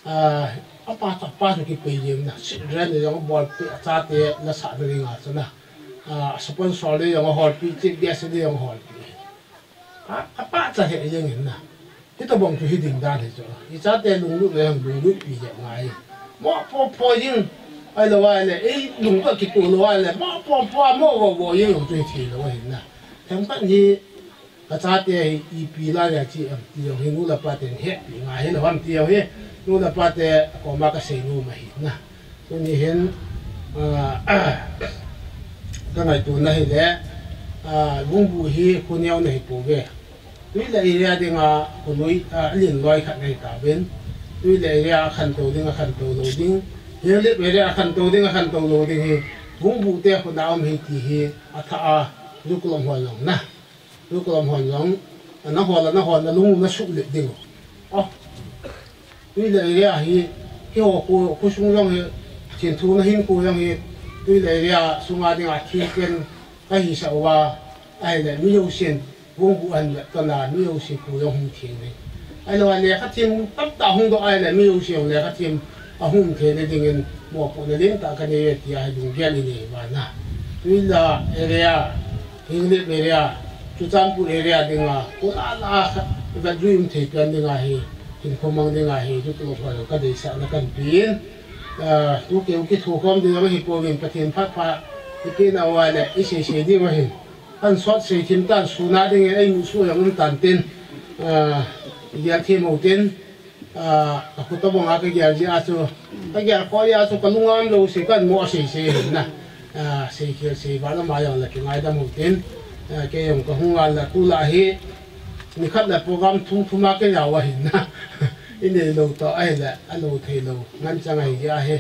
A, a pa, a pa chu kipei jeng na, children le jong bolpi, a chate la sa na ding a chu na. A, sponsor le jong holpi, chief guest le jong holpi. A, a pa cha he jeng in na. Hita bang chu hi ding dan hi chu. I chate lunglut le jong lunglut pi jeng ngai. Mo po po jing. Ai lo ai le, ei lung ka kitu lo ai le. Mo po po, mo vo vo jeng chu hi thi lo ai na. Themkhat hi Ka chate hi ipi lai a chi am ti jong hi nu le pa ten hetpi ngai hi lo ham ti jong hi nu le pa te koma ka sei nom ahi na. Tuni hin, ah, ka ngaito na hi le, ah, Lungbu hi khu neo na hi pouve. Tuileh area dinga khu lui, ah, a lin loi khat na hi tauvin. Tuileh area a khantou ding, a khantou lou ding. Henglep area a khantou ding, a khantou lou ding hi Lungbu te khu na um hi ti hi a tha a, Zuklom hon jong na. Zuklom hon jong, na hol, na hol, na lung, na suh le ding. Oh. Tuileh area hi, hi ho khu, khu sung jong hi, thin thu na hin khu jong hi, tuileh area sunga dinga thi ken ka hi sa uva, ahile mi jousen, Vungbu ahin vet tan a, mi jouse kho jong hung theng ding. Ahilou a lekha them tamtah hung doh a ahile, mi jouse jong lekha them ahung theng dingin mopohna lentah kanei e tia hi lunggel inei uva na. Tuila area, Henglep area, Churachandpur area dinga, kona la khat vet jui um thei pen dinga hi, hinkho mang dinga hi, Youth Club ho jong kadeisahna kahin pe in, ah, tu keu kithokhom ding jong ahi pouvin, Pathen phat pha ipi na uva le, isei sei ding ahin. Kan sot sei thim tan, suna dingin eimusuh jong um tan tin, ah, igel thim u tin, ah, kakho tobang a kagel jeh a chu, kagel kho jeh a chu kalung a umlou sei kan mo sei sei hin na, ah, sei khel sei val ama jong la kingaidam u tin, ah, kei jong kahung ngal la tu la hi, nikhat la program thum thum a kei jao ahin na, inei lou toh ahile, alou thei lou, ngan chang ahi jeh a hi,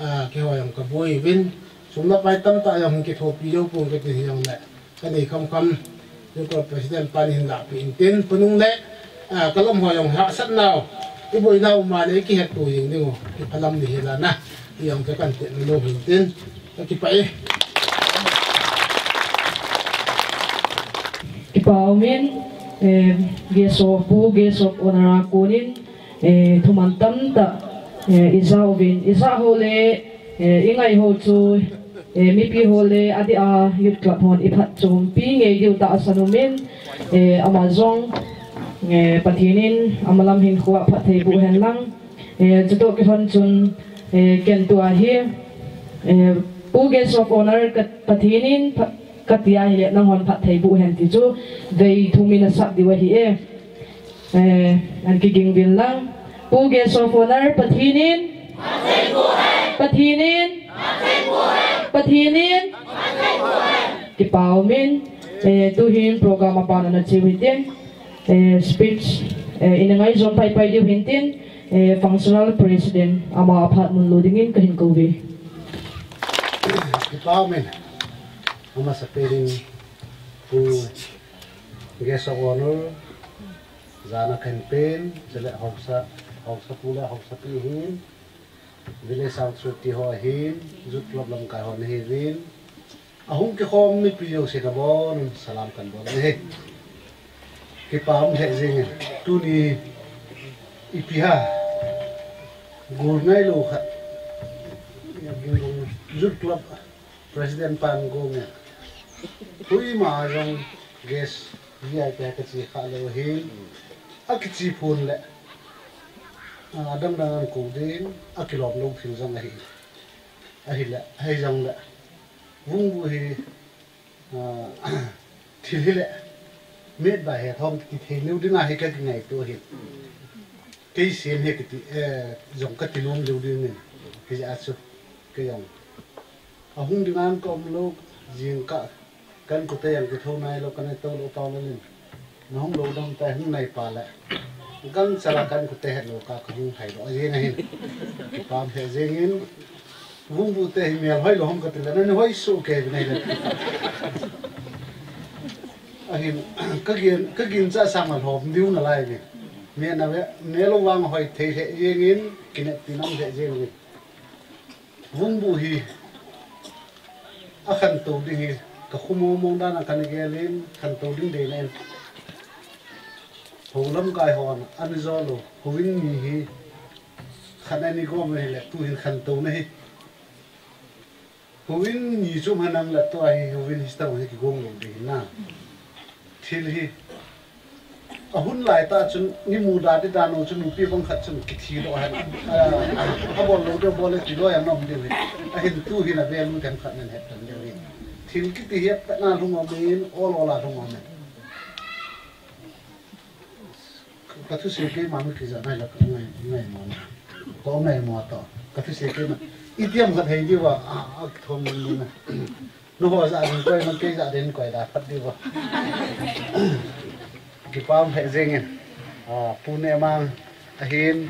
ah, keiho jong kaboi uvin, sum le pai tamtah jong hung kithopi jou pon kati hijongle, kanei khamkham, Youth Club President pan hin lahpeh in tin, khonung le, ah, kalom ho jong hahsatnau, iboinau ma le kihetto jing ding u, kiphalam ni hi la na, ti jong chu kan ti nom hin tin, kakipah e. Kipa umin, eh, guest of, Pu Guest of Honour a konin, eh, thuman tamtah, eh, ija uvin, ija ho le, eh, ingai ho chu, eh, mipi ho le, adeh a Youth Club hon iphatchompi ngei diu tahsan umin, eh, ama jong, eh, Pathen in amalam hinkho a phatthei boh hen lang, eh, chutoh kilhon chun, eh, ken tua hi, eh, Pu Guest of Honour ka, Pathen in pha-, kati ahile nanghon phatthei boh hen ti chu, vei thum in asap diu ahi e. Eh, an kiging uvin lang. Pu Guest of Honour, Pathen in. Pathen in. Pathen in. Kipa umin. Eh, tuhin program aban ana cheu hitin. Eh, speech, eh, ina ngaijom paipai diu hintin. Eh, functional president ama aphat mun lou dingin kahin kou uve. Kipa umin. Amasapen in Pu Guest of Honour, jana kahin pen, chule haosa, haosapu le haosapi ahin, Village House Society ho ahin, Youth Club lamkai ho ahiuvin, ahung kikhom mipi jouse nabonun salam kahin bol ahi. Kipa um lheh jengin, tuni ipi ham, gol ngailou khat, Youth Club President pan gong e. Koima jong guest V I P kache kha lou ahin. Akiche phon le, ah, adang dang ahin kou ding, akilom lou thil jong ahi. Ahile, hijongle, Vungbu hi, ah, thil hile, met ba he thom kiti thei lou ding ahi kakingaito ahi. Kei sem hi kiti, eh, jong kati nom lou ding in. Hijeh a chu, kei jong. Ahung ding a kaum lou, jingkah, ka inkote jong kithou nailou, kana tou lou pau lou in. Nahung lou dam tai, hung nai pa le. Gangchal a ka inkote hetlou kah, kahung hai lou jeng ahin. Kipa um lheh jengin. Vungbu te hi mel hoilou ham kati le, nani hoi soh kei vinai le. Ahin, kagin, kagin cha sang a lhom diu nalai ni. Me na ve, me lou vang hoi thei lheh jengin, kineppi nam lheh jengin. Vungbu hi akhantou ding hi, ka khu mong mong dan a kana gelin, khantou ding deina in. Hou lamkai hon, ana jo lou, houin ni hi, khat ani gom hile, tuhin khantouna hi. Houin ni chu manang la tua hi, houin hi tua hi kigong lou ding hi na. Thil hi. Ahun lai tah chun, ni muda di dan u chun, nupi bang khat chun kithi doh hen. A, a, abol lou ding, bol le ti lou jong nom ding hi. Ahin tuhin a value them khat nen het tan ding hi. Thil kiti hi apatna lhung um in, ol ol a lhung um in. Ka thusei keima mi kija nai la ka ngai, ngai mo na. Ka ngai mo to. Ka thusei keima. Itiham khat hei diu va, a, a, thom ni na. Nangho ja din koi, nang kei ja din koi da phat diu va. Kipa um lheh jengin. A, Pu Nehmang ahin,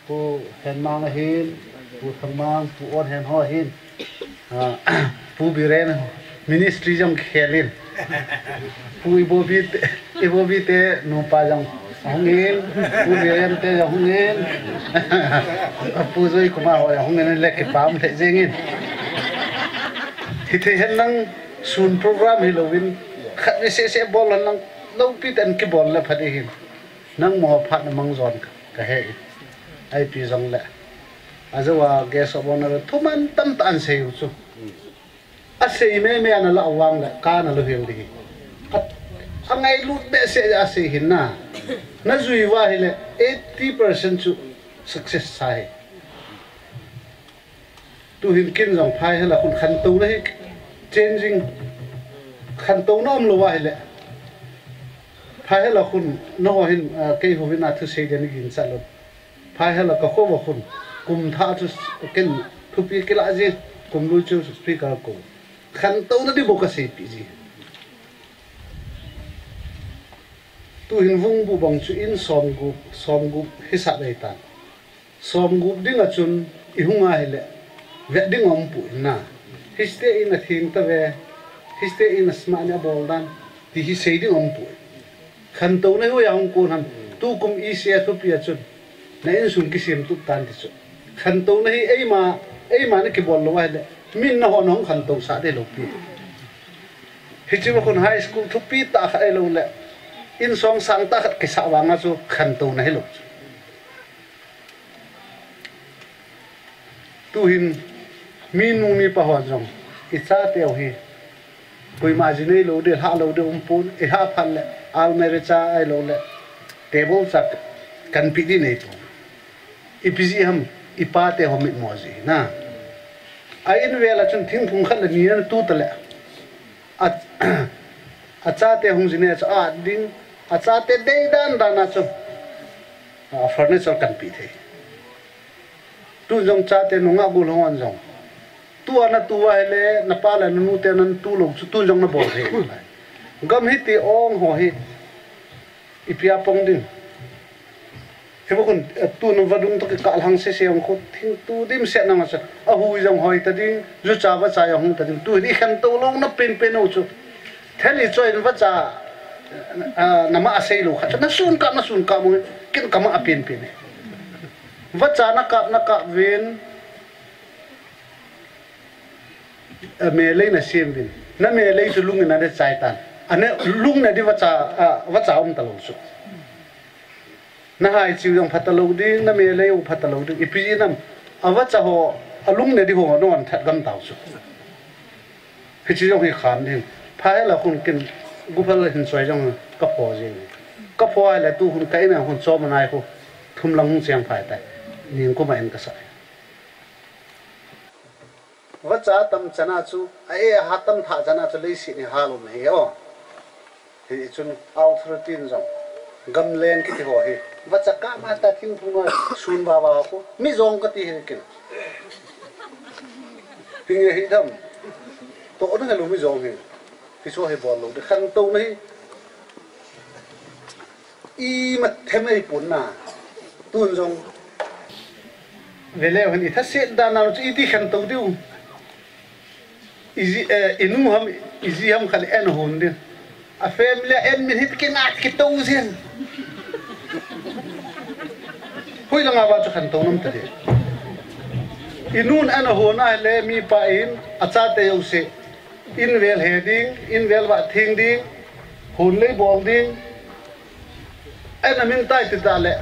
Pu Henmang ahin, Pu Thangmang, Pu Onhen ho ahin. A, Pu Biren ministry jong kikhelin. Pu Ibobi te, Ibobi te nupa jong ahungin, Pu Biren te jong ahungin. Pu Joy Kumar ho jong ahungin le kipa um lheh jengin. Hithei hen lang sun program hilouvin, khatvei seh seh bol hen lang. Lopi ten kibol le pha ding hin. Nangma phat na mang jon ka, ka he in. Ipi jong le. Ajeh a guest of honor thuman tamtah an sei u chu. Asei mei mei ana la vang le, ka na lo hil ding hi. A, angailut behseh a sei hin na. Na jui uva hile, eighty percent chu success sa hi. Tu hin kin jong phai hela khun khantouna hi changing. Khantouna um lou uva hile. Phai hela khun, na ho hin, ah, kei ho hin a thusei dia ni gin sa lo. Phai hela ka kho uva khun, kum thah chu ken thupi kila ji, kum lui chu speaker ko. Khantouna di bo ka seipi ji. Tu hin vung bu bang chu in som gup, som gup hi sa dei tan. Som gup ding a chun i hung a hile, vet ding um pu in na. Histe in a thing ta ve, histe in a sma ni a bol dan, ti hi sei ding um pu. Khantouna hi hoiya hung kon ham, tu kum i se a thupi a chun, na insung kisem tup tan ti chu. Khantouna hi eima, eima na kibol lou a hile, min na ho na hung khantou sa dei lou pi. Hiche va khun high school thupi tah khat ei lou le, insong sang tah khat kisa vang a chu khantouna hi lou chu. Tu hin, mi nu mi pa hon jong, i chate u hi, koima ji nei lou ding, lha lou ding um pon, i lha phat le, almirah cha ei lou le, table cha kanpi ding nei pon. Ipi ji ham, i pate ho mitmo ji na. A in vel a chun thingphung khat le ni an tu ta le. A, a chate hung ji ne chu a ding, a chate dei dan dan a chu, a, furniture kanpi thei. Tu jong chate nunga gul hon jong. Tu ana tu uva hile, na pa le na nu te nan tu lou chu tu jong na bol thei. Gam hiti ong ho hi, ipi a pong ding. Hiva khun, eh, tu nu vadung toh kikah lhang sese ong khu, thing tu dimset nang a chu. A hui jong hoi ta ding, ju cha va cha jong hung ta ding. Tu hi khantou louna penpen u chu. Theli choi in va cha, eh, na ma a sei lou kha chu. Na sun kap, na sun kap mo, kin ka ma a penpen. Va cha na kap, na kap vin, eh, melei na sem vin. Na melei chu lung in a de chai tan. A ne lung na di va cha, ah, va cha um ta lou chu. Na hai chiu jong pha ta lou ding, na melei u pha ta lou ding. Ipi ji nam, a va cha ho, a lung ne di ho, na on that gam tau chu. Hiche jong hi khan ding. Phai la khun kin, gu phal hin choi jong ka pho jing. Ka pho ai le tu hun ka in a hun chom nai khu. Thum lang hung cheng phai tai. Ning kuma in ka sa. Vacha tam chana chu, a e a ha tam tha chana chu leiset hi ha lom hi o. Hi chun authority in jong, gamlen kiti ho hi. Vacha kah ma ta thingphung a sun va va ko. Mi jong kati hi kin. Hi nge hi dam. To na lu mi jong hi. Hi so hi bol lo. De khan to na hi. Ima them ei pon na. Tun jong. Vele hen i thaset dan a chu iti khen to diu. I ji, eh, i nu ham, i ji ham khat le en hon din. A family en min hit ki ngat ki to jin. Hui langa va chu khen to nam ta de. I nun en hon a le mi pa in a chate jouse. In vel he ding, in vel va thing ding, hun lei bol ding. Ana min tai ti ta le,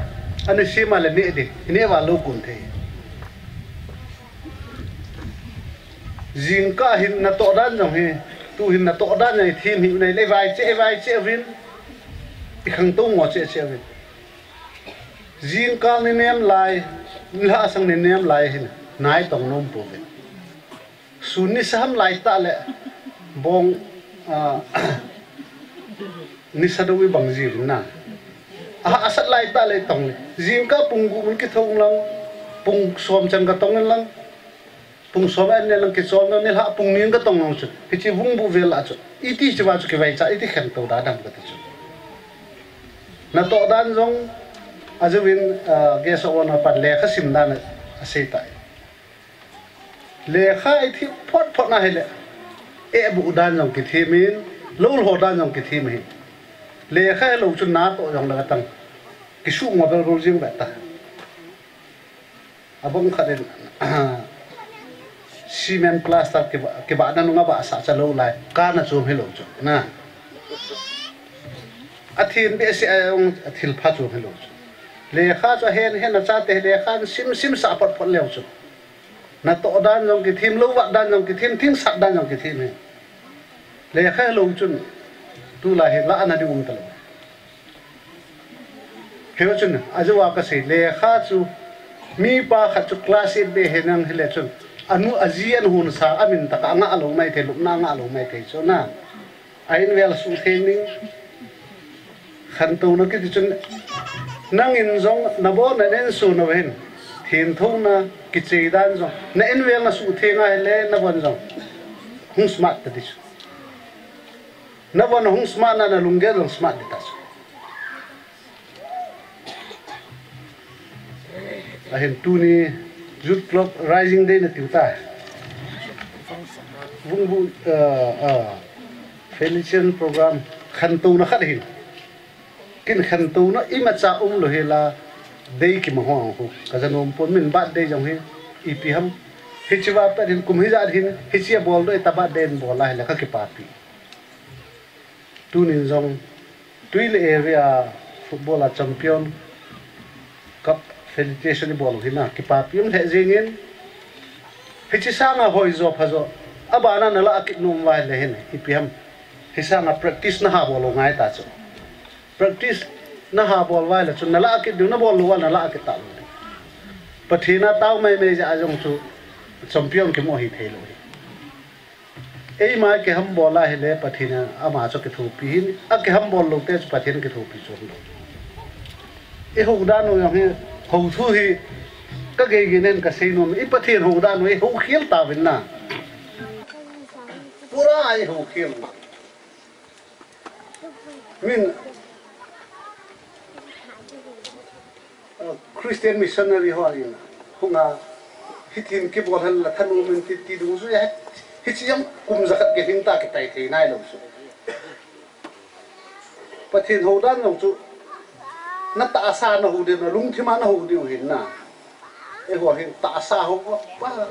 ana sima le ne ding, ne va lo kun thei. Jingkah hin na to dan jong hi, tu hin na to dan jong hi thim hi nei le vai che, vai che vin. I khang to ngo che che vin. Jingkah ni nem lai, ni la sang ni nem lai hin, nai tong nom pu vin. Sun ni sa ham lai ta le bong, ah, ni sa do i bang ji na. A, a sat lai ta le tong le. Jingkah pung gu mun ki thong lang, pung som chan ka tong lang, pung som an ne lang ki som lang ni la pung nin ka tong lang chu. Hichi vung bu vel a chu. Iti chi va chu ki vai cha, iti khen to da dam ka ti chu. Na to dan jong, a ju vin, ah, guest of honor pan lekha sim dan a sei tai. Lekha i thi phot phot na hile. E bu dan jong ki thi min, lo lo dan jong ki thi min. Lekha lo chu na to jong la tang. Ki su mo bel bel jing ba ta. A bang khat in, cement plaster ki ba, ki ba na nunga ba sa cha lo lai. Ka na chu hi lo chu. Na. Athin behseh a jong athil pha chu hilou chu. Lekha chu ahen hen, achate lekha sim sim sah phot phot leu chu. Natoh dan jong kithem, lou vat dan jong kithem, thing sat dan jong kithem hi. Lekha lou chun tulai hi lah ana ding um talou. Hichun, ajeh a kasei, lekha chu mipa khat chu class eight beh henlang hile chun, anu aji anu hunsa amin tah a angah lou maithei, lupna angah lou maithei chu na. A invel suhtheng ding. Khantouna kiti chun, nangin jong nabon na nen su na hin, thenthouna kichei dan jong, na invel na suhtheng a hile, nabon jong hung smart ta ding chu. Nabon hung smart na, nalunggel jong smart ding ta chu. Ahin tuni Youth Club Rising Day natiu ta. Vungbu, ah, ah, Felicitation Program khantouna khat ahin. Kin khantouna imacha umlou hela, day kimang ho ang hu. Kaja nom pon, min birthday jong hi ipi ham. Hiche va pat hin kum hijat hin, hiche abol doh ta birthday in bol a hile kakipapi. Tunin jong Tuile area football a champion cup felicitation ibol u hina, kipapi um lheh jengin, hiche sanga hoijo phajo, abana nalah kit nom uva hile hin, ipi ham, hisanga practice naha bol u ngai ta chu. Practice naha bol uva hile chu, nalah kit diu, nabol lou uva nalah kit talou ding. Pathen a tao maimai jeh a jong chu champion kimu hithei lou hi. Eima kihambol a hile Pathen in ama chu kithopi hin, akihambol lou te chu Pathen kithopi chu lou. Ihou dan u jong hi, hou thu hi, kagei gei nen kasei nom, i Pathen hou dan u ihou khel tauvin na. Pura ihou khel. Min, uh, Christian missionary ho in, hunga, hitin kibol hen la thanom in ti, ti dung jui a, hiche jong kum jakhat kilhing ta kitai thei nailou chu. Pathen hou dan jong chu, natahsa nahou diu, nalungthim a nahou diu hin na. Eiho hin tahsa hou pa,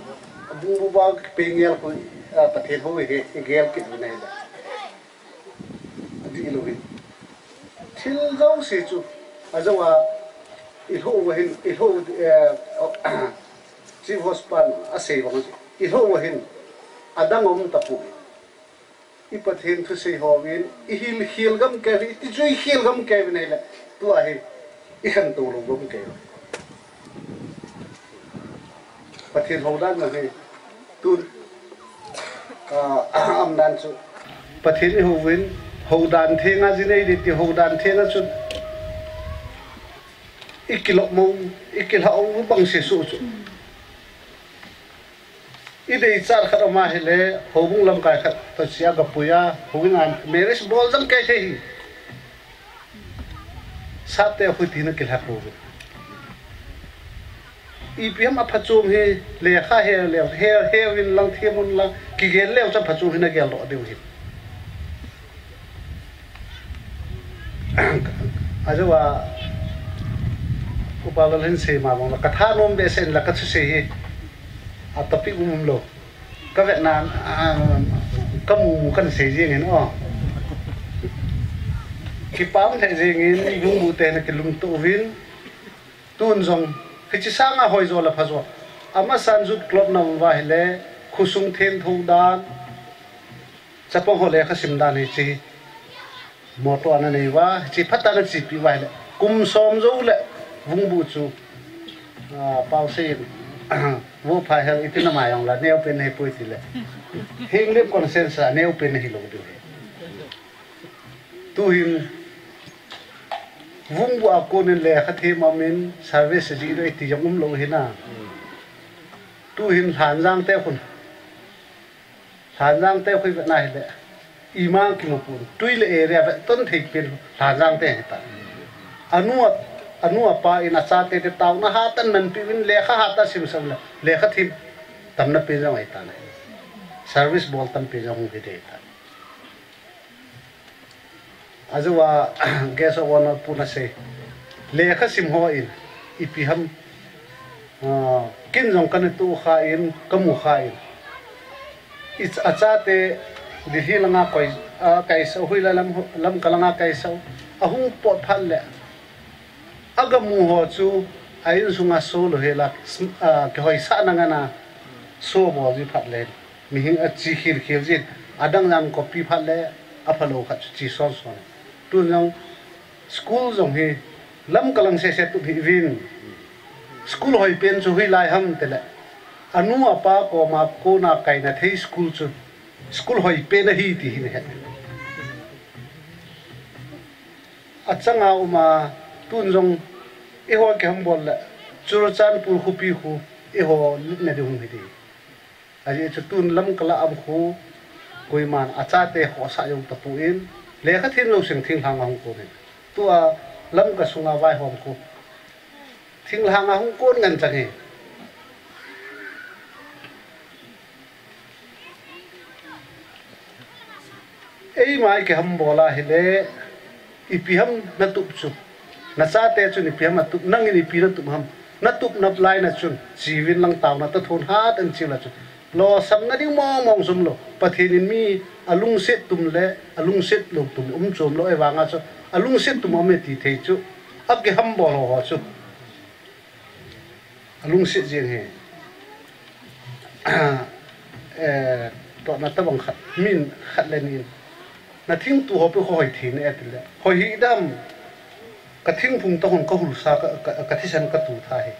bungbu ba pe ngel ko, ah, Pathen hou hi, hi gel kit u nai da. Adih lou hin. Thil jouse chu, ajou a, ilhou uva hin, ilhou, eh, Chief Host pan asei bang chu, ilhou uva hin, adang um tapoi. I Pathen thusei hovin, ihil khel gam kei, iti chu ihil gam kei vin ahile, tua hi, ikhantou lou gam kei. Pathen hou dan jong hi, tun, ah, um dan chu. Pathen ihouvin, hou dan thenga ji nei ding ti hou dan thenga chun. Ikilom u, ikilhah u bang sesu chu. Ideichat khat um ahile, houbung lamkai khat toh chia gapui a, houin a marriage bol jang kei thei hi. Sate khu tina kilhah u. Ipi ham aphachom hi, lekha he leu, he, he uvin lang, them un lang, kigel leu chun aphachom hi nagel doh diu hin. Ajou a, Upa Lal hin sei ma bang la, kathanom behseh in la kathusei hi, a topic um um lou. Kavetna, ah, kamu mu kan sei jeng in, oh. Kipah lheh jeng in, lungbu te na kilungto uvin, tun jong, hiche sanga hoijo le phajo. Amasan Youth Club na um uva hile, khosung thentho dan, chapang ho lekha sim dan hiche. Motor ana nei uva, hiche phatah a ana chepi uva hile. Kum som jou le, Vungbu chu, ah, pao sei in, vo phai hel iti na mai jong la, neo pen hei poi ti le. Hing lip conscience a neo pen hilou diu hi. Tuhin, Vungbu a konin lekha them amin service ji doi ti jong umlou hina. Tuhin Lhanjang te khun. Lhanjang te khu ivet na hile. Ima kimu pon. Tuile area vet ton thei pen Lhanjang te hita. Anu a, anu apa in achate te taona hatah in manpi uvin lekha hatah a simsah le. Lekha them tamna pen jong ahita na. Service bol tampi jong hung hi dei ta. Ajou a, guest of honour pu na sei. Lekha sim ho in, ipi ham, ah, kin jong kana tu kha in, kamu kha in. I ch-, achate, Delhi langa koi, ah, kaisah, Hoilai lam, Lamka langa kaisah. Ahung pot phat le, agamu ho chu a insunga so lou hela, sm-, a, kihoisah na ngana so bol ji phat le, mihing a chi khil khil jin, adang jang copy phat le, aphalou khat chu chi son son. Tun jong school jong hi lam kalang sese tup hih uvin. School hoi pen chu hoilai ham tile, anu apa koma kona kaina thei school chu school hoi pen ahi ti hi nahet. Achanga uma tun jong eiho kihambol le Churachandpur khopi khu eiho litna ding hung hiti. Ajeh chu tun lam kala am khu koiman achate khohsah jong tapon, lekha them lou seng thinglhang ahung konin. Tua lam kasunga vaihom khu thinglhang ahung kon ngen chang hi. Eima ikihambol a hile, ipi ham natup chu. Nachate chun ipi ham atup, nangin ipi natup ham. Natupna laina chun, chiuvin lang taona tathon hat in chiu la chun, lolhinna ding mong mong jom lou. Pathen in mi alungset tum le alungset lou tum um chom lou, ahivanga chu alungset tum um e ti thei chu akihambol ho ho chu alungset jeng hi. Eh, tohna tabang khat, min khat le nin, nathingtu ho pi ho hoi thei ne e tile, hoi hih dam. Kathingphung toh hon kahulsa, ka, ka, kathisan katu tha hi.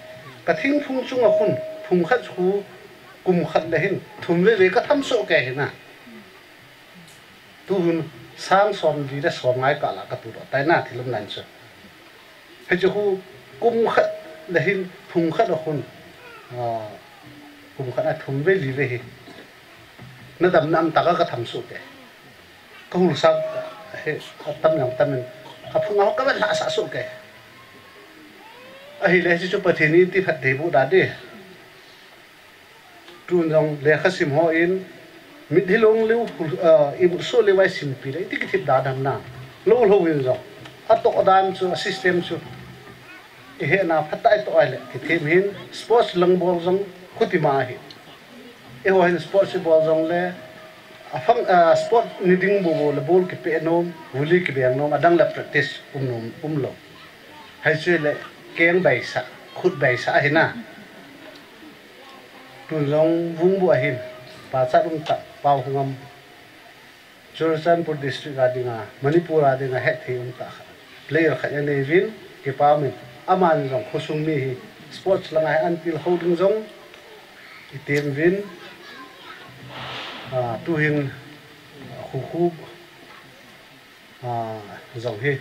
Kathingphung chunga khun phung khat chu kum khat le hin thum veve katham soh kei hina. Tuhun sang somli le somnga kah la katudoh tai na thil umdan chu. Hichu khu kum khat le hin phung khat a khun, ah, kum khat a thum ve li ve hi nadam nam taka katham soh kei. Kahulsa hi atam jong tamin, aphung a ho kavet lhahsah soh kei. Ahile hichu Pathen in ti phatthei boh da di. Tun jong lekha sim hon mit hilou leu, ah, imut soh leu a isimpi le iti kithip da dam na. Lou lou in jong atoh dan chu, a system chu ihetna phatah a itoh a le kithem hin. Sports lang bol jong khutima ahi. Eiho hin sports ibol jong le afang, ah, sport ni ding bobo le bol kipeh nom, volley kibeng nom, adang le practice um nom, um lou. Hichu le keng beisa, khut beisa ahina. Tun jong Vungbu ahin, pachat umtah, Paohungam, Churachandpur district a dinga, Manipur a dinga hetthei umtah khat, player khat anei uvin, kipa umin, aman jong khosung mi hi sports langa hi antil ho ding jong item uvin, ah, tuhin, ah, khu khu, ah, jong hi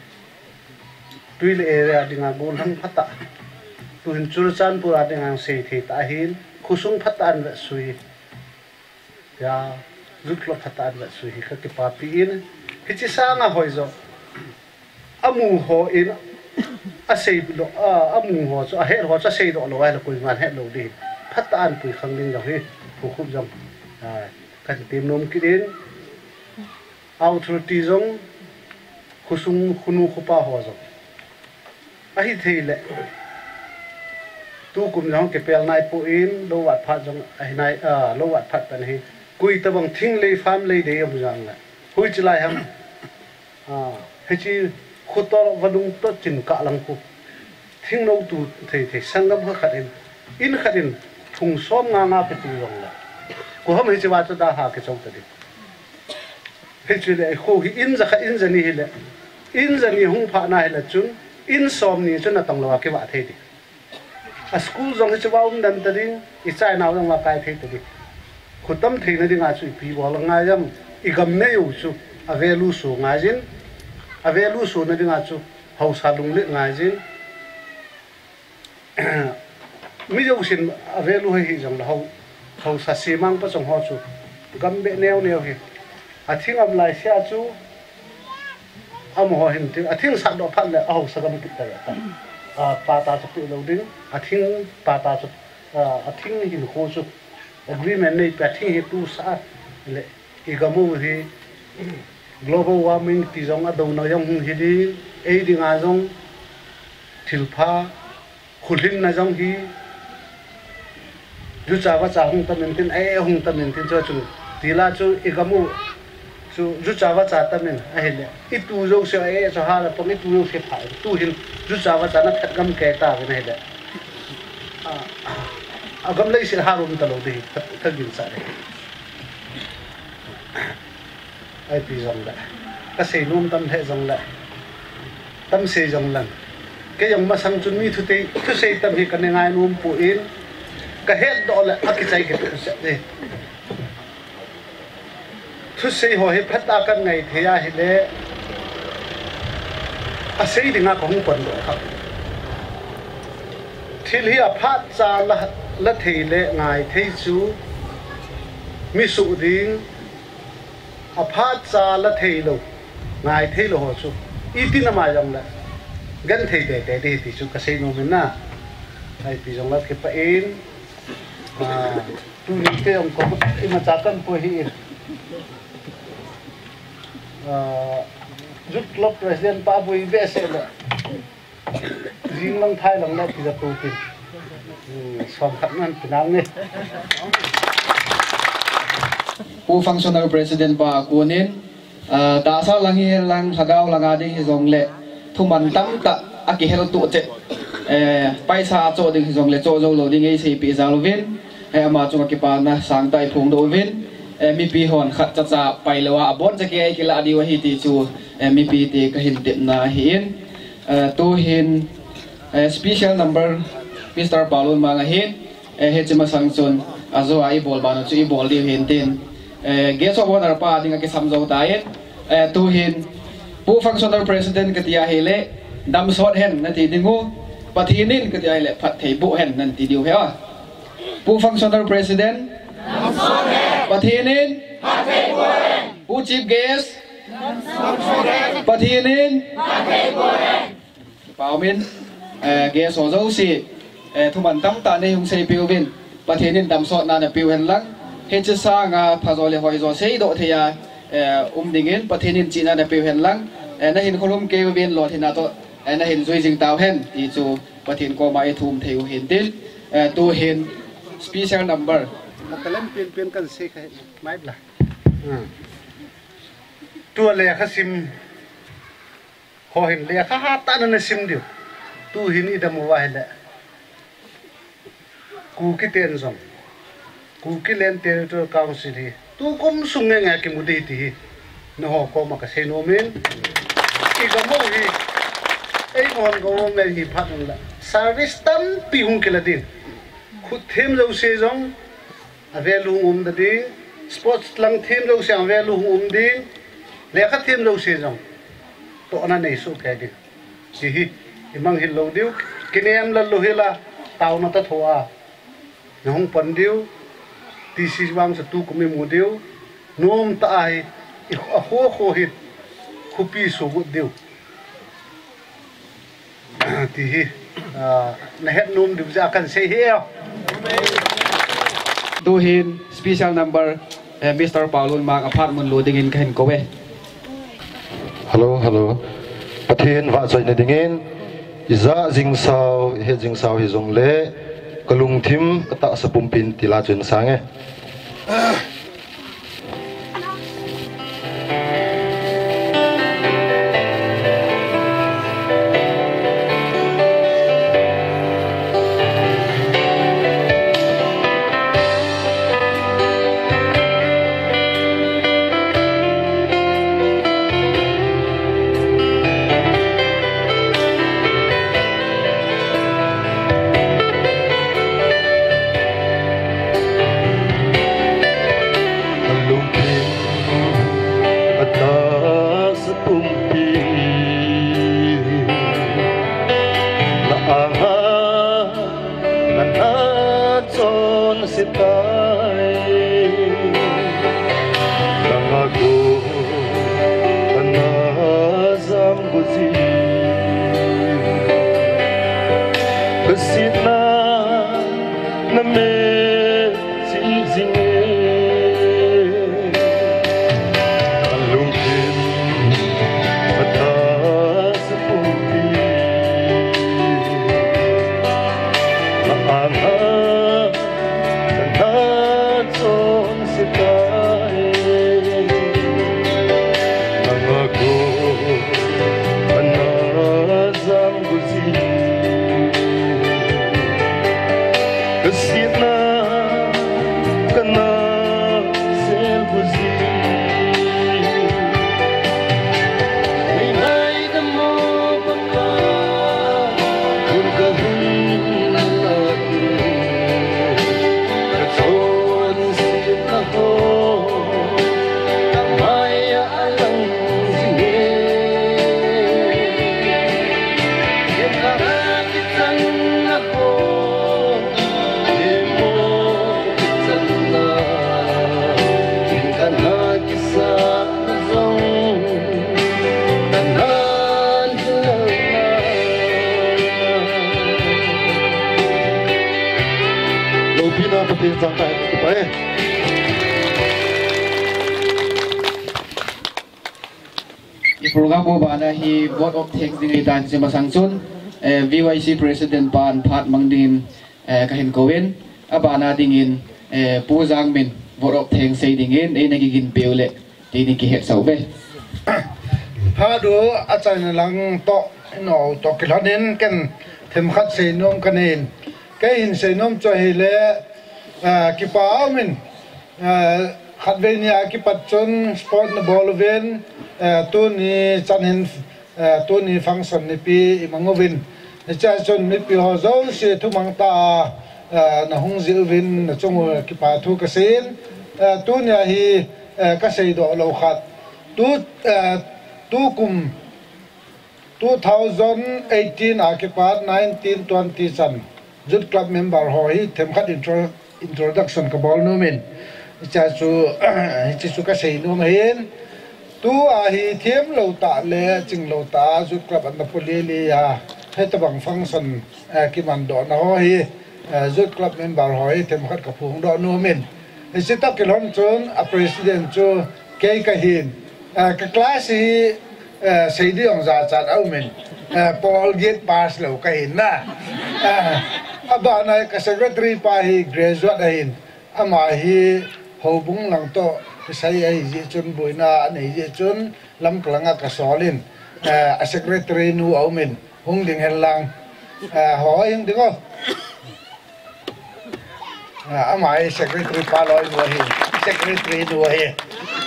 Tuile area dinga gollhang phatah, tuhin Churachandpur a dinga seithei tah ahin, khosung phatah a anvetsui, ya, youth club phatah a anvetsui hi kakipapi in, hiche sanga hoijo, amu hon asei lou, a, amu ho chu, ahet ho chu aseidoh lou ahile koiman het lou ding, phatah a anpui khang ding jong hi, khu khu jong, a, kahin tem nom kit in, authority jong, khosung, khonu khopa ho jong, ahithei le, tukum jong kipel naipon, lou vat phat jong ahi nai, ah, lou vat phat pan hi, koi tabang thinglei farm lei dei um jong le, hoiche lai ham, ah, hiche khutol vadung toh chin kah lang khu, thingnou tu thei thei, sanggam kha khat in, in khat in phung som nga nga kitu jong le, koi ham hiche va chu dalha kichou ta ding. Hichu le, khu hi in jakhat in jani hile, in jani hung phat na hile chun, in somni chu natong lou a kivah thei ding. A school jong hichu va umden ta ding, ichai nau jong va kai thei ta ding. Khu tam theina dinga chu ipi bol ngai jam, igam neo chu, a value so ngai jin, a value so na dinga chu, haosa lunglet ngai jin. Mi jousen a value hoi hi jong le ho, haosa semang pa chong ho chu gam beh neo neo hi. Athing am lai sia chu amaho hin thing, athing sat doh phat le ahaosa gam kit ta ta. A, pata chu pe lou ding, athing pata chu, a, athing hin kho chu agreement nei pe, athing hi tu sa le. Igam u hi global warming ti jong adouna jong hung hi ding, ei dinga jong thilpha, kholhinna jong hi, jucha vacha hung tam intin, ei hung tam intin chu chun, tila chu igam u Ju, jucha vacha tamin ahile, itu jouse a, eh, chu hala pang itu jouse pha. Tuhin jucha vacha na phet gam kei tauvin ahile, a, a gam leiset hal um talou ding hi ka, ka ginchat e. Ipi jongle, ka seinom tam lheh jongle, tam sei jong lang, kei jong masang chun mi thutei, thusei tam hi ka ne ngai nom poi, ka hetdoh le akichai kit thusei e. Thusei ho hi phatah a kan ngai thei ahile, asei dinga ka hung pon doh kha. Thil hi aphat cha la, la thei le ngai thei chu mi suh ding, aphat cha la thei lou, ngai thei lou ho chu iti na mai jongle genthei teitei ding ti chu ka seinom in na. Ipi jongle kipah in, a, tuni te jong ko imacha kan pui hi in. A, Youth Club President pa bui behseh le, jing lang thai lang le kija tu tin. Hmm, som khat nan pinang ni. Pu Functional President pa kunin, a, tahsa lang hi lang, lhagao langa ding hi jongle, thuman tamtah a kihel tu che, eh, paisa cho ding hi jongle cho jou lou ding ei seipeh jal uvin. Eh, ama chunga kipana sangtah i phongdoh uvin, eh, mipi hon khat chacha pai lou a, abon cha kei a i kilah diu ahi ti chu, eh, mipi te ka hin tepna ahin, eh, tuhin, eh, special number Mister Paolunmang ahin, eh, hiche masang chun, ajo a i bol ban u chu i bol diu hin tin, eh, guest of honor pa dinga kisam jou tan, eh, tuhin, Pu Functional President kati ahile, damsot hen nati ding u, Pathen in kati ahile, phatthei boh hen nati diu ahi. Pu Functional President. Pathen in. Pu Chief Guest. Pathen in. Paomin, eh, guest ho jouse, eh, thuman tamtah nei hung seipeh uvin, Pathen in damsotna napeh u hen lang, hiche sanga phajo le hoijo seidoh thei a, eh, um dingin Pathen in chihna napeh u hen lang, eh, nahin khohlum kei uvin lolhinna toh, eh, nahin jui jing tau hen ti chu Pathen koma i thum thei u hin tin, eh, tuhin special number. Makalam pen pen kan sei kha mai bla. Hmm. Tua lekha sim ho hin lekha hatah a na sim diu. Tuhin i dam uva ahile, Kuki ten jong, Kuki Land Territorial Council hi tukum sung nge nge kimu ding ti hi nangho koma ka seinom in, i gam u hi, eimahon government hi phat un la service tampi hung kila ding. Khut them jouse jong a value hung um ta ding, sports lang them jouse a value hung um ding, lekha them jouse jong tohna nei soh kei ding. Ti hi i manghil lou diu, kinem lal lou hi la, taona ta tho a na hung pan diu, ti si vang sa tukum i mu diu, nom tah a hi, i kho, a kho kho hi, khopi sugut diu. Ti hi, ah, na het nom diu jeh a kan sei hi e. Tuhin special number, eh, Mister Paolunmang aphat mun lut dingin ka hin kou e. Hello, hello. Pathen vahchoina dingin, i ja jing sao, i het jing sao hi jongle, ka lungthim, ka tahsa pumpin ti la chun sang e. Alungthim atahsa pumpi na anga nana chonse tai. Nanga gotna jam got jin, ka sihna na meh chih jing e. Alungthim atahsa pumpi na anga nana I program u bana hi vote of thanks ding ahitan, hiche masang chun, eh, V Y C President pan phat mang dingin, eh, kahin kouvin, abana dingin, eh, Pu Jangmin vote of thanks sei dingin, eina kigin peu le, tini kihet sau ve. Phat u achaina lang toh, ino toh kilhonin ken themkhat seinom kanei in. Kei hin seinom chu ahile, eh, kipa aumin, eh, khatvei nia kipat chun sport nabol uvin, eh, tuni chan hin, eh, tuni function nipi imang uvin. Hichea chun mipi ho jouse thumang tah a, eh, nahung jeh uvin nachung u kipa thu kasei in, eh, tunia hi, eh, kaseidoh lou khat. Tu, eh, tukum two thousand eighteen a kipat nineteen twenty chan Youth Club member ho hi themkhat intro-, introduction kabol nom in. Hichea chu, hiche chu kasei nom ahin. Tua hi themlou tah le chinglou tah a Youth Club ana po lele a, hitabang function, eh, kimandohna ho hi, eh, Youth Club member ho hi themkhat kaphongdoh nom in. Hiche toh kilhon chun a president chu kei kahin. Eh, ka class hi, eh, sei ding jong jachat aumin. Eh, Paul get pass lou kahin na. Eh, abana ka secretary pa hi graduate ahin. Ama hi houbung lang toh kisai ahi jeh chun, boina anei jeh chun, Lamka langa kasol in, eh, a secretary nu aumin, hung ding hen lang. Eh, ho, hung ding o. Ah, ama hi secretary pa loi nu ahi, secretary nu ahi.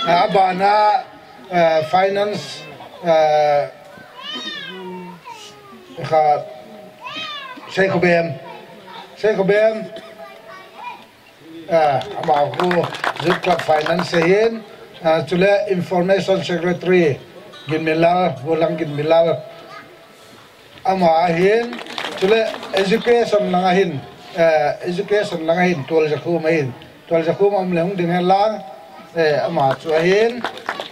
Ah, abana, ah, finance, ah, kha, Seikhobem, Seikhobem, ah, ama khu Youth Club finance ahin, ah, chule information secretary, Ginmilal, Golang Ginmilal, ama ahin, chule education lang ahin, eh, education lang ahin, Tuoljakhum ahin, Tuoljakhum um le hung ding hen lang, eh, ama chu ahin,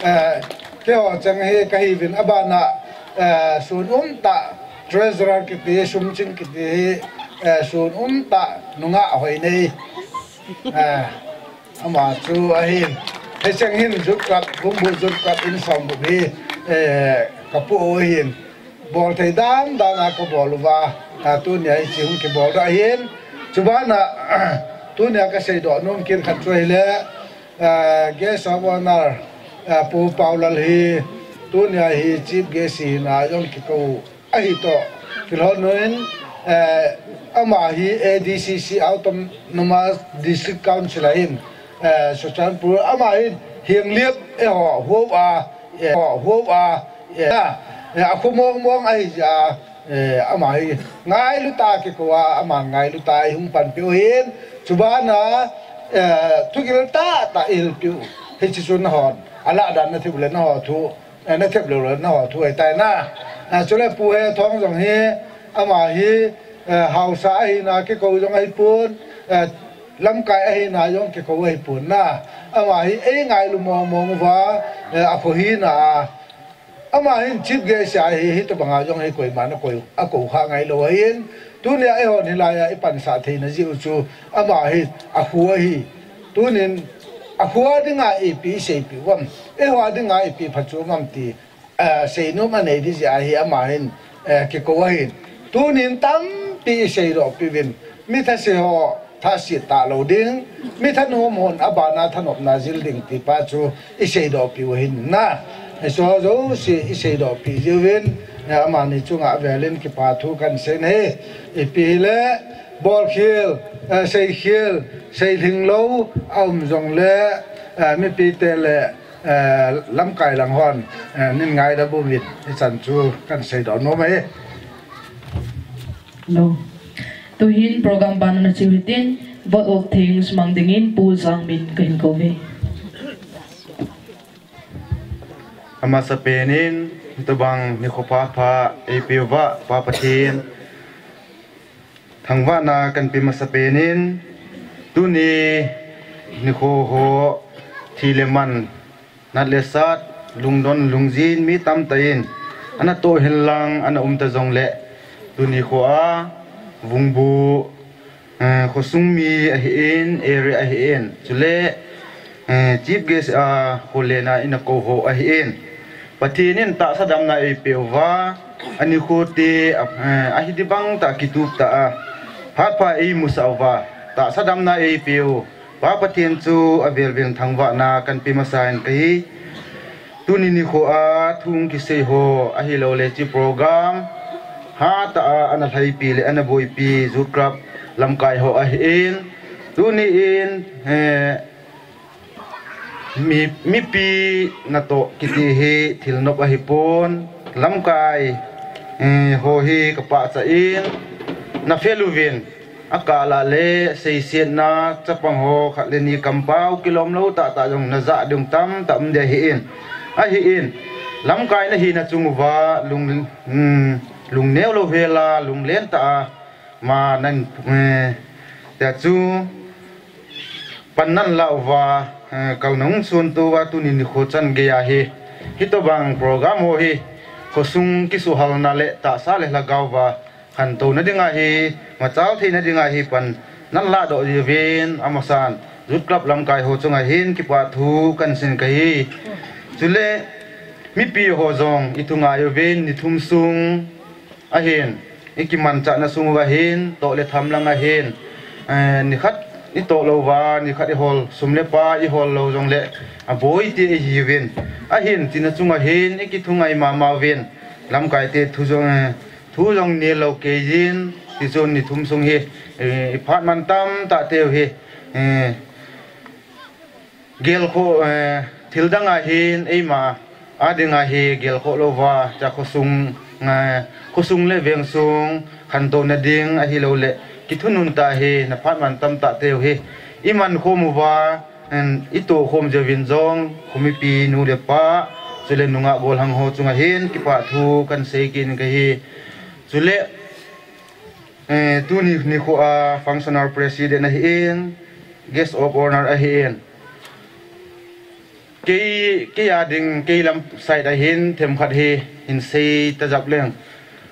eh, keiho cheng hi kahiuvin abana, eh, sun umtah, treasurer kiti, sumching kiti hi, eh, sun umtah, nungah hoinei, eh, ama chu ahin. Hicheng hin Youth Club, Vungbu Youth Club in somgup hi, eh, kapoh u ahin. Bolthei dan dan a kabol uva, ah, tunia hiche hung kiboldoh ahin. Chubana, tunia kaseidoh nom kit khat chu ahile, ah, guest of honor, ah, Pu Paulal hi, tunia hi chief guest hina jong kikou ahi toh kilhon un, eh, ama hi A D C C, Autonomous District Council ahin, eh, Churachandpur, ama hi Henglep, eh, ho, ho a, eh, ho, ho a, eh, a, eh, akho mong mong ahi jeh a, eh, ama hi ngailu tah a kikou a, ama ngailu tah a eihung panpiu ahin, chubana, eh, thugil tah tah eihilpiu, hiche chu nahon alah dan nathip le naho thu, eh, nathep lou le naho thu ahitai na. Ah, chule Pu Hethong jong hi, ama hi, eh, haosa ahina kikou jong ahipon, eh, lamkai ahina jong kikou ahipon na. Ama hi eingailu mong mong uva, eh, akho hina a. Ama hin chief guest ahi, hitobanga jong hi koiman akou, akou kha ngailou ahin. Tunia eihon hilai a ipansah theina jeh u chu ama hi akho ahi. Tunin akho dinga ipi iseipeh u ham, eiho dinga ipi phatchom ham ti, eh, seinom anei ding jeh ahi ama hin, eh, kikou ahin. Tunin tampi iseidohpeh uvin, mi thase ho thase talou ding, mi thanom hon abana thanopna jil ding ti pa chu iseidohpeh u ahin na. Hicheho jouse iseidohpeh jiuvin, eh, amani chunga velin kipa thu kahin sei ahi. Ipi hile, bolkhel, eh, seikhel, seilhing lou aum jongle, eh, mipite le, eh, lamkai lang hon, eh, nin ngaidam uvin, hichan chu kahin seidoh nom ahi. Hello. Tuhin program bana nache u hitin, vote of thanks mang dingin Pu Jangmin kahin kouve. Amasapen in, hitobang nikho phapha eipeuva Pa Pathen thangvahna kahin pe masapen in, tuni nikho ho thi le man, nat le sat, lungdon lungjin mi tamtah in ana toh henlang ana um ta jongle, tuni kho a Vungbu, eh, khosung mi ahin, area ahin, chule, eh, chief guest a kholena ina kou ho ahin. Pathen in tahsa damna eipeuva, anikho te, a, eh, ahi dibang tah kitup tah a, phat pha eimusah uva, tahsa damna eipeu Pa Pathen chu avel vel thangvahna kahin pe masa in kahi. Tuni nikho a thu kisei ho ahilouleh hiche program hatah a ana lhaipi le ana boipi Youth Club lamkai ho ahin, tuni in, eh, mi, mipi natoh kiti hi thil nop ahipon, lamkai, eh, ho hi kapahcha in, nafel uvin, akah lah le seisetna chapang ho khat le ni kampao kilom lou tahtah jong najah ding tamtah um ding ahin, ahin, lamkai nahina chung uva lung, hmm, lungneo lou hela lunglen tah a ma nan, eh, tia chu pan nan lah uva, eh, kal nahung sunto uva tuni nikho chan geiya hi, hitobang program ho hi khosung kisuhalna le tahsa le lhagao uva khantouna dinga hi, machal theina dinga hi pan nan lahdoh jiuvin, amasan Youth Club lamkai ho chunga hin kipa thu kahin sei kahi. Chule mipi ho jong ithu ngai uvin, ni thum sung ahin, ikimanchahna sung uva hin, toh le tham lang ahin, eh, nikhat itoh lou uva, nikhat ihol, sum le pai ihol lou jongle, aboi ti ihiuvin. Ahin, tina chunga hin, ikithu ngai mama uvin, lamkai te thu jong, eh, thu jong nilou keiyin, tichun ni thum sung hi, eh, iphat man tamtah teu hi, eh, gelkhoh, eh, thil dang ahin, eima a dinga hi gelkhoh louva, cha khosung, eh, khosung le vengsung khantouna ding ahilouleh kithunun tah hi naphat man tamtah teu hi iman khom uva, en, itoh khom jiuvin jong, khomipi nu le pa, chule nungah golhang ho chunga hin kipa thu kahin sei kit in kahi. Chule, eh, tuni nikho a functional president ahin, guest of honour ahin. Kei, kei a ding, kei lam side ahin, themkhat hi, hin sei ta jap leng.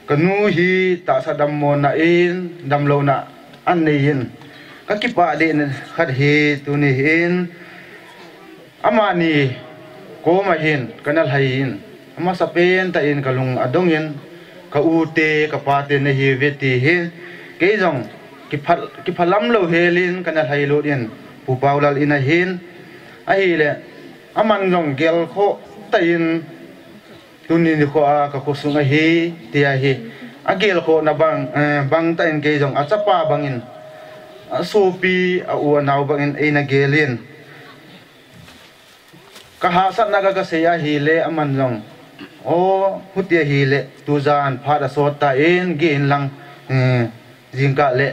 Kanu hi tahsa dammona in, damlouna anei in, kakipah dehna khat hi tuni hin, amani koma hin kana lhai in, amasapen tah in kalung adong in, ka u te, ka pa te nahiuve ti hin, kei jong kipha, kiphalam lou hel in kana lhailut in, Pu Paulal in ahin, ahile, aman jong gelkhoh tah in, tuni nikho a ka khosung ahi, tia hi, agelkhohna bang, eh, bang tah in kei jong achapa bang in, asopi, a u anao bang in eina gel in, kahahsatna ka, kasei ahile, aman jong, o, huti ahile, tujan phat asot tah in, geh in lang, eh, jingkah le,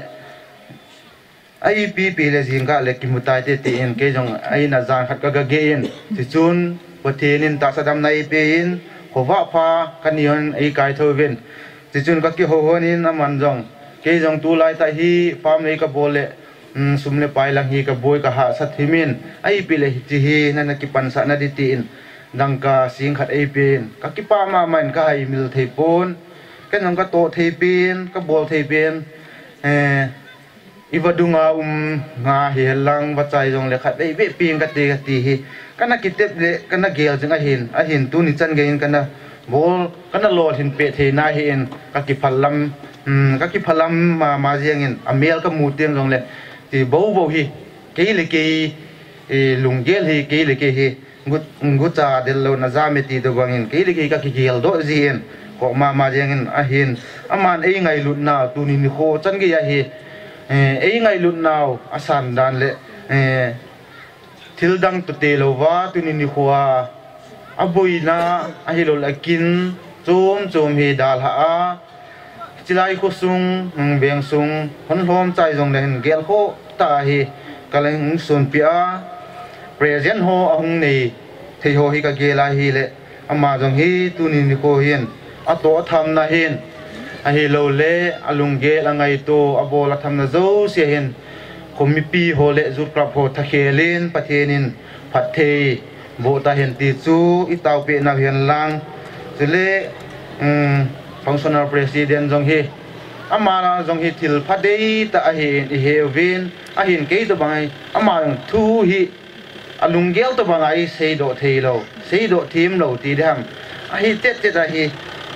a ipi ipi le jingkah le kimu taite tin, kei jong a in a jan khat ka, kageh in, tichun, Pathen in tahsa damna eipe in, khovah pha kani hon eikaithou vin, tichun kakihou hon in aman jong, kei jong tulai tah hi farm nei kabol le, um, sum le pai lang hi kaboi kahahsat him in, a ipi le hiche hi nana kipansah nadi tin, dangka sing khat eipen, kakipah mama in kahaimil thei pon, ken jong katoh thei pen, kabol thei pen, eh, ivadunga um nga hihen lang, vachai jongle khatvei vei peng kate kati hi, kana kitep le kana gel jing ahin, ahin tuni chan gei in kana bol, kana lolhin peh thei na hi in, kakiphalam, um, kakiphalam mama jeng in, amel kamu teng jongle, ti bobo hi, kei le kei, eh, lunggel hi, kei le kei hi, gu, gucha del louna jam e ti tobang in, kei le kei kakigel doh jin, khoh mama jeng in ahin, aman eingailutna, tuni nikho chan gei ahi, eh, eingailutnau, asan dan le, eh, thil dang tote louva, tuni nikho a, aboina, ahilouleh akin, chom chom hi dalha a, chilai khosung, hmm, vengsung, hon lhom chai jongle hin gelkhoh tah hi, kalung sunpeh a, present ho ahung nei thei ho hi kagel ahile, ama jong hi tuni nikho hin, atoh athamna hin, ahilouleh, alunggel angaito, abol athamna jouse hin, khomipi ho le youth club ho thakhel in, Pathen in phatthei boh tahen ti chu itaopeh nau hen lang. Chule, um, functional president jong hi, ama jong hi thil pha deitah ahin ihe uvin, ahin kei tobang ahi, ama jong thu hi alunggel tobang a iseidoh theilou, seidoh themlou ti diham. Ahi tet tet ahi,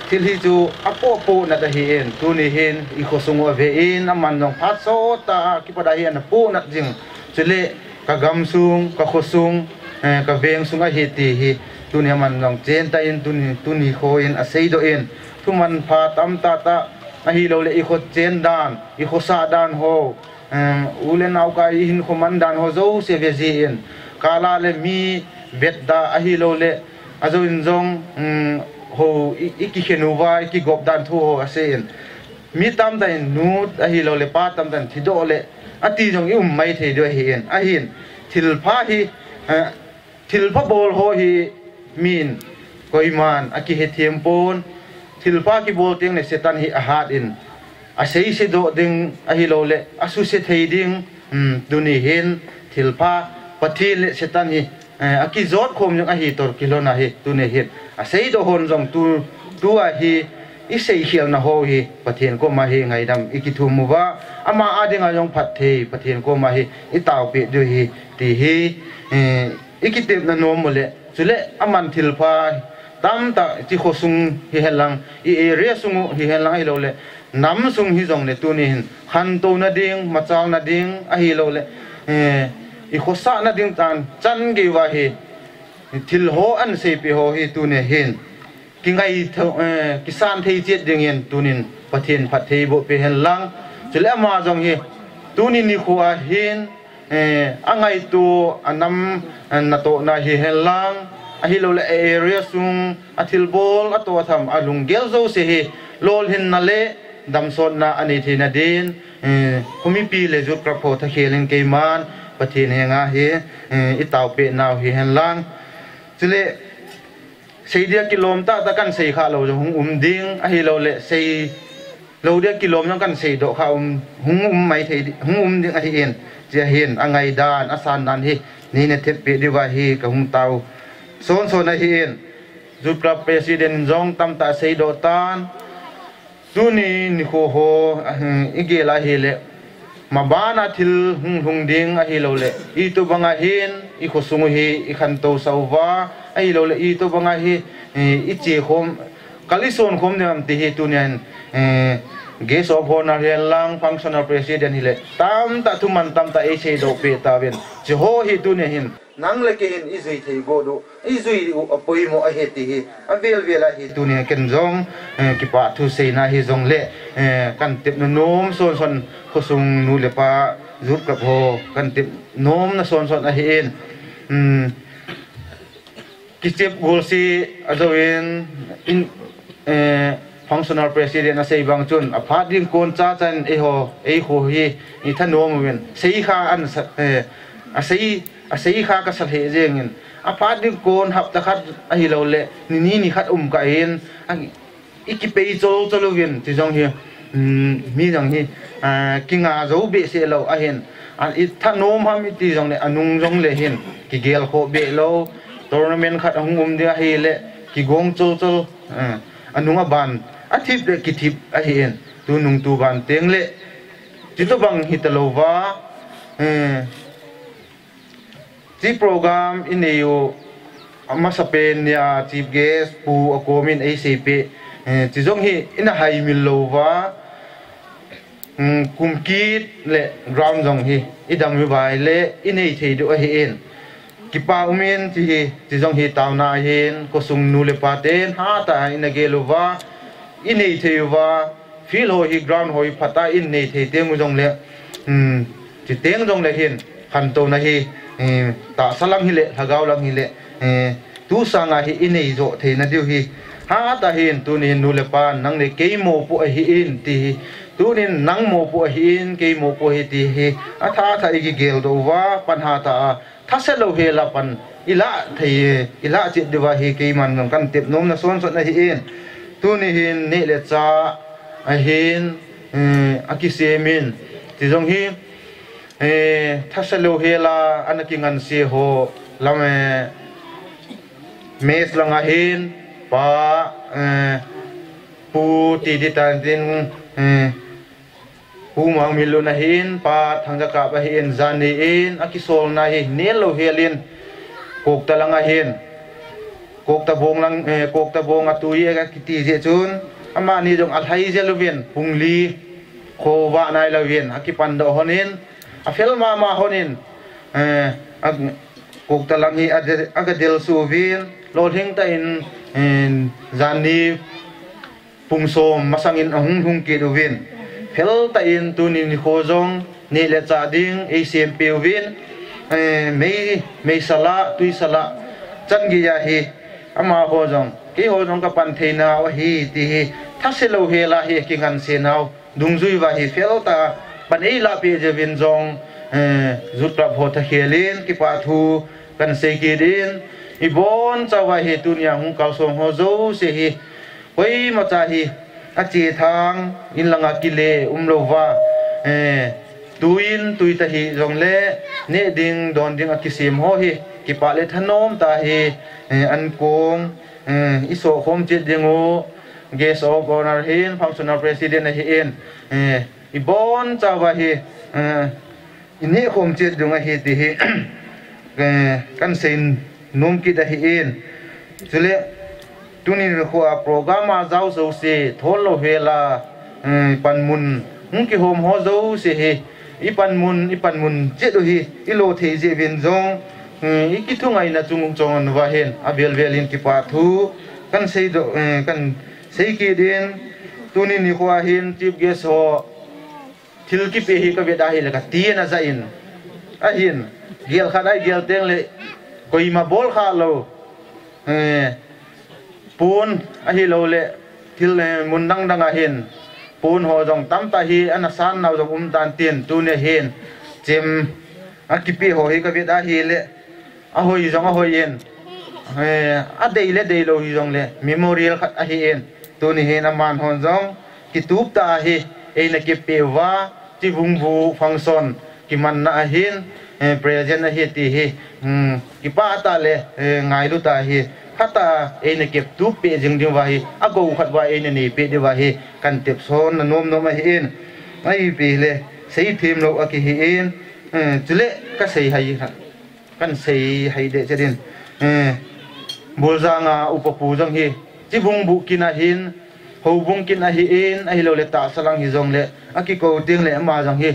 thil hi chu apoh poh nat ahi in, tuni hin i khosung u ave in, aman jong phat sot a kipat ahi ana poh nat jing. Chule ka gam sung, ka khosung, eh, ka veng sung ahi ti hi, tuni aman jong chen tah in, tuni, tuni kho in asei doh in, thuman pha tam tah tah, ahilou le i kho chen dan, i khosah dan ho, eh, u le nao ka i hinkho man dan ho jouse ve ji in, kala le mi vet da ahilou le, ajou in jong, um, ho i, i kikhen uva, i kigop dan thu ho asei in. Mi tam tah in nu ahilou le pa tam tah in thi doh le, ati jong i um mai thei diu ahi in. Ahin, thil pha hi, eh, thil pha bol ho hi min koiman akihethem pon, thil pha kibol teng le Satan hi ahat in, asei se doh ding ahilou le, asuse thei ding, um, tuni hin, thil pha Pathen le Satan hi, eh, akijot khom jong ahi toh kilhon ahi, tuni hin. Asei doh hon jong tu, tu ahi, i sei khel na ho hi, Pathen koma hi ngaidam i kithum uva, ama a dinga jong phatthei, Pathen koma hi, i taopeh diu hi, ti hi, eh, i kitepna nom u le, chule aman thil pha tam tah chi khosung hihen lang, i area sung u hihen lang ahilou le, nam sung hi jong le tuni hin, khantou na ding, machal na ding, ahilou le, eh, i khosah na ding tan, chan gei uva hi, thil ho an seipeh ho hi tuni hin, kingai tho, eh, kisan thei chet ding in tunin Pathen phatthei boh peh hen lang. Chule ama jong hi, tuni nikho a hin, eh, angaito, anam, eh, natohna hihen lang, ahilou le a area sung, athilbol, atoh atham, alunggel jouse hi, lolhinna le damsotna anei theina din, eh, khomipi le youth club ho thakhel in keiman, Pathen henga hi, eh, i taopeh nau hihen lang. Chule, sei dia kilom tah tah kan sei kha lou jong hung um ding, ahilou le sei lou dia kilom jong kan sei doh kha um, hung um mai thei di-, hung um ding ahi in, chia hin, angai dan, asan dan hi, nei na thep peh diu ahi, ka hung tao son son ahi in, youth club president jong tam tah sei doh tan, tuni nikho ho, ah, i gel a hile, maban a thil hung lhung ding ahilou le, itobang a hin, i khosung u hi, i khantou sah uva, ahilou le, itobang a hi, i, i che khom, kal i son khom ding ham ti hi tuni hin, eh, guest of honor hihen lang, functional president hile, tam tah thuman tam tah ei sei doh peh tauvin. Chi ho hi tuni hin, nang le kei hin i jui thei got u, i jui u apoimo ahi ti hi, avel vel a hi tuni ken jong, eh, kipah thu seina hi jong le, eh, kan tepna nom son son khosung nu le pa youth club ho, kan tep nomna son son ahi in, um, kichep gol si ajou in, in, eh, functional president asei bang chun, aphat ding kon cha chan eiho, ei kho hi, i thanom uvin, sei kha an sa, eh, asei, asei kha ka sa lheh jeng in, aphat ding kon hapta khat ahilou le, ni ni ni khat um kah in, a, i kipei chol chol uvin, ti jong hi, um, mi jong hi, ah, kinga jou behseh lou ahin, a, i thanom ham i ti jong le, anung jong le hin, kigel khoh beh lou, tournament khat ahung um ding ahile, kigong chol chol, ah, anung aban, athip le kithip ahi in, tunung tuban teng le, chutobang hita lou va, eh, Chi program i nei u, amasapen nia chief guest pu akom in ei seipeh, eh, chi jong hi ina haimil lou va, um, kum kit le ground jong hi i dam uva ahile i nei thei diu ahi in. Kipa um in chi hi, chi jong hi taona ahin, khosung nu le pa ten hatah a ina gel uva, i nei thei uva, field ho hi, ground ho hi phatah a in nei thei teng u jong le, um, chi teng jong le hin, khantouna hi, eh, tahsa lang hile, lhagao lang hile, eh, tu sanga hi i nei joh theina diu hi. Hatah a hin, tunin nu le pa, nang le kei mopoh ahi in ti hi. Tunin nang mopoh ahi in, kei mopoh ahi ti hi. Atha tha i kigel doh uva, pan hatah a, thase lou hela pan i lah thei, i lah chet diuva hi keiman jong kan tep nomna son son ahi in. Tuni hin neh le chah ahin, eh, akisem in. Chi jong hi, eh, thase lou hela ana kinganse ho lam, eh, mess lang ahin, pa, eh, pu ti di tan tin, eh, Pu Mangminlun ahin, pa Thangjakap ahin, jani in, akisolna hi, nel lou hel in, kok talang ahin. Koktabong lang, eh, Koktabong a tui e ka kiti jeh chun, amani jong alhai jel uvin, pung li khovah nai louvin, akipan doh lhonin, afel mama lhonin, eh, a, Kokta lang hi a, aga del suh uvin, lolhing tah in, eh, janni pung som masangin ahung lhung kit uvin. Fel tah in tuni nikho jong neh le chah ding eisem peh uvin, eh, mei, meisal a, tuisal a, chan gei a hi, amaho jong, keiho jong kapan theinau ahi, ti hi, thase lou hel a hi, kingansei nau, dungjui uva hi, fel tah a, pan eilah peh jeh uvin jong, eh, Youth Club ho thakhel in, kipah thu, kahin sei kit in, ibonchauva hi, tunia hung kalsong ho jouse hi, koimacha hi, achethang, in langa kile, umlouva, eh, tuin, tuitah hijongle, neh ding, don ding akisem ho hi, kipah le thanom tah hi, eh, ankong, eh, isoh khom chet ding u, Guest of Honour hin, Functional President ahin, eh, ibonchauva hi, eh, ineh khom chet ding ahi ti hi, eh, kahin sei nom kit ahin. Chule, tuni nikho a program a jao jouse, thol lou hel a, eh, panmun, hung kihom ho jouse hi, ipanmun, ipanmun chet u hi, ilo thei jeh uvin jong, eh, ikithungaina chung chon uva hin, avel vel in kipah thu, kahin sei doh, eh, kahin sei kit in, tuni nikho a hin, Chief Guest ho, thil kipe hi kavet ahile kati ana ja in. Ahin, gel khat a igel teng le, koima bol kha lou. Eh, pon ahilou le, thil, eh, mun dang dang a hin. Pon ho jong tamtah hi, ana san nau jong um tan tin, tunia hin. Chem, akipe ho hi kavet ahile, ahoi jong ahoi in. Eh, adei le deilou hijongle, memorial khat ahin. Tuni hin aman hon jong, kitup tah a hi, eina kep peh uva, Chivungbu function, kimanna ahin, eh, present ahi ti hi, hmm, kipah tah le, eh, ngailu tah hi, khat a eina kep tup peh jing diu va hi, agou khat uva eina nei peh diu va hi, kahin tepson na nom nom ahin, ahi pi le, seithem lou akihin, eh, chule kasei hai ha. Kahin sei hai deh chet in. Eh, Buljang a upa pu jong hi, Chivungbu kin ahin, Houbung kin ahin, ahilou le Tahsa lang hijongle, akikou teng le ama jong hi.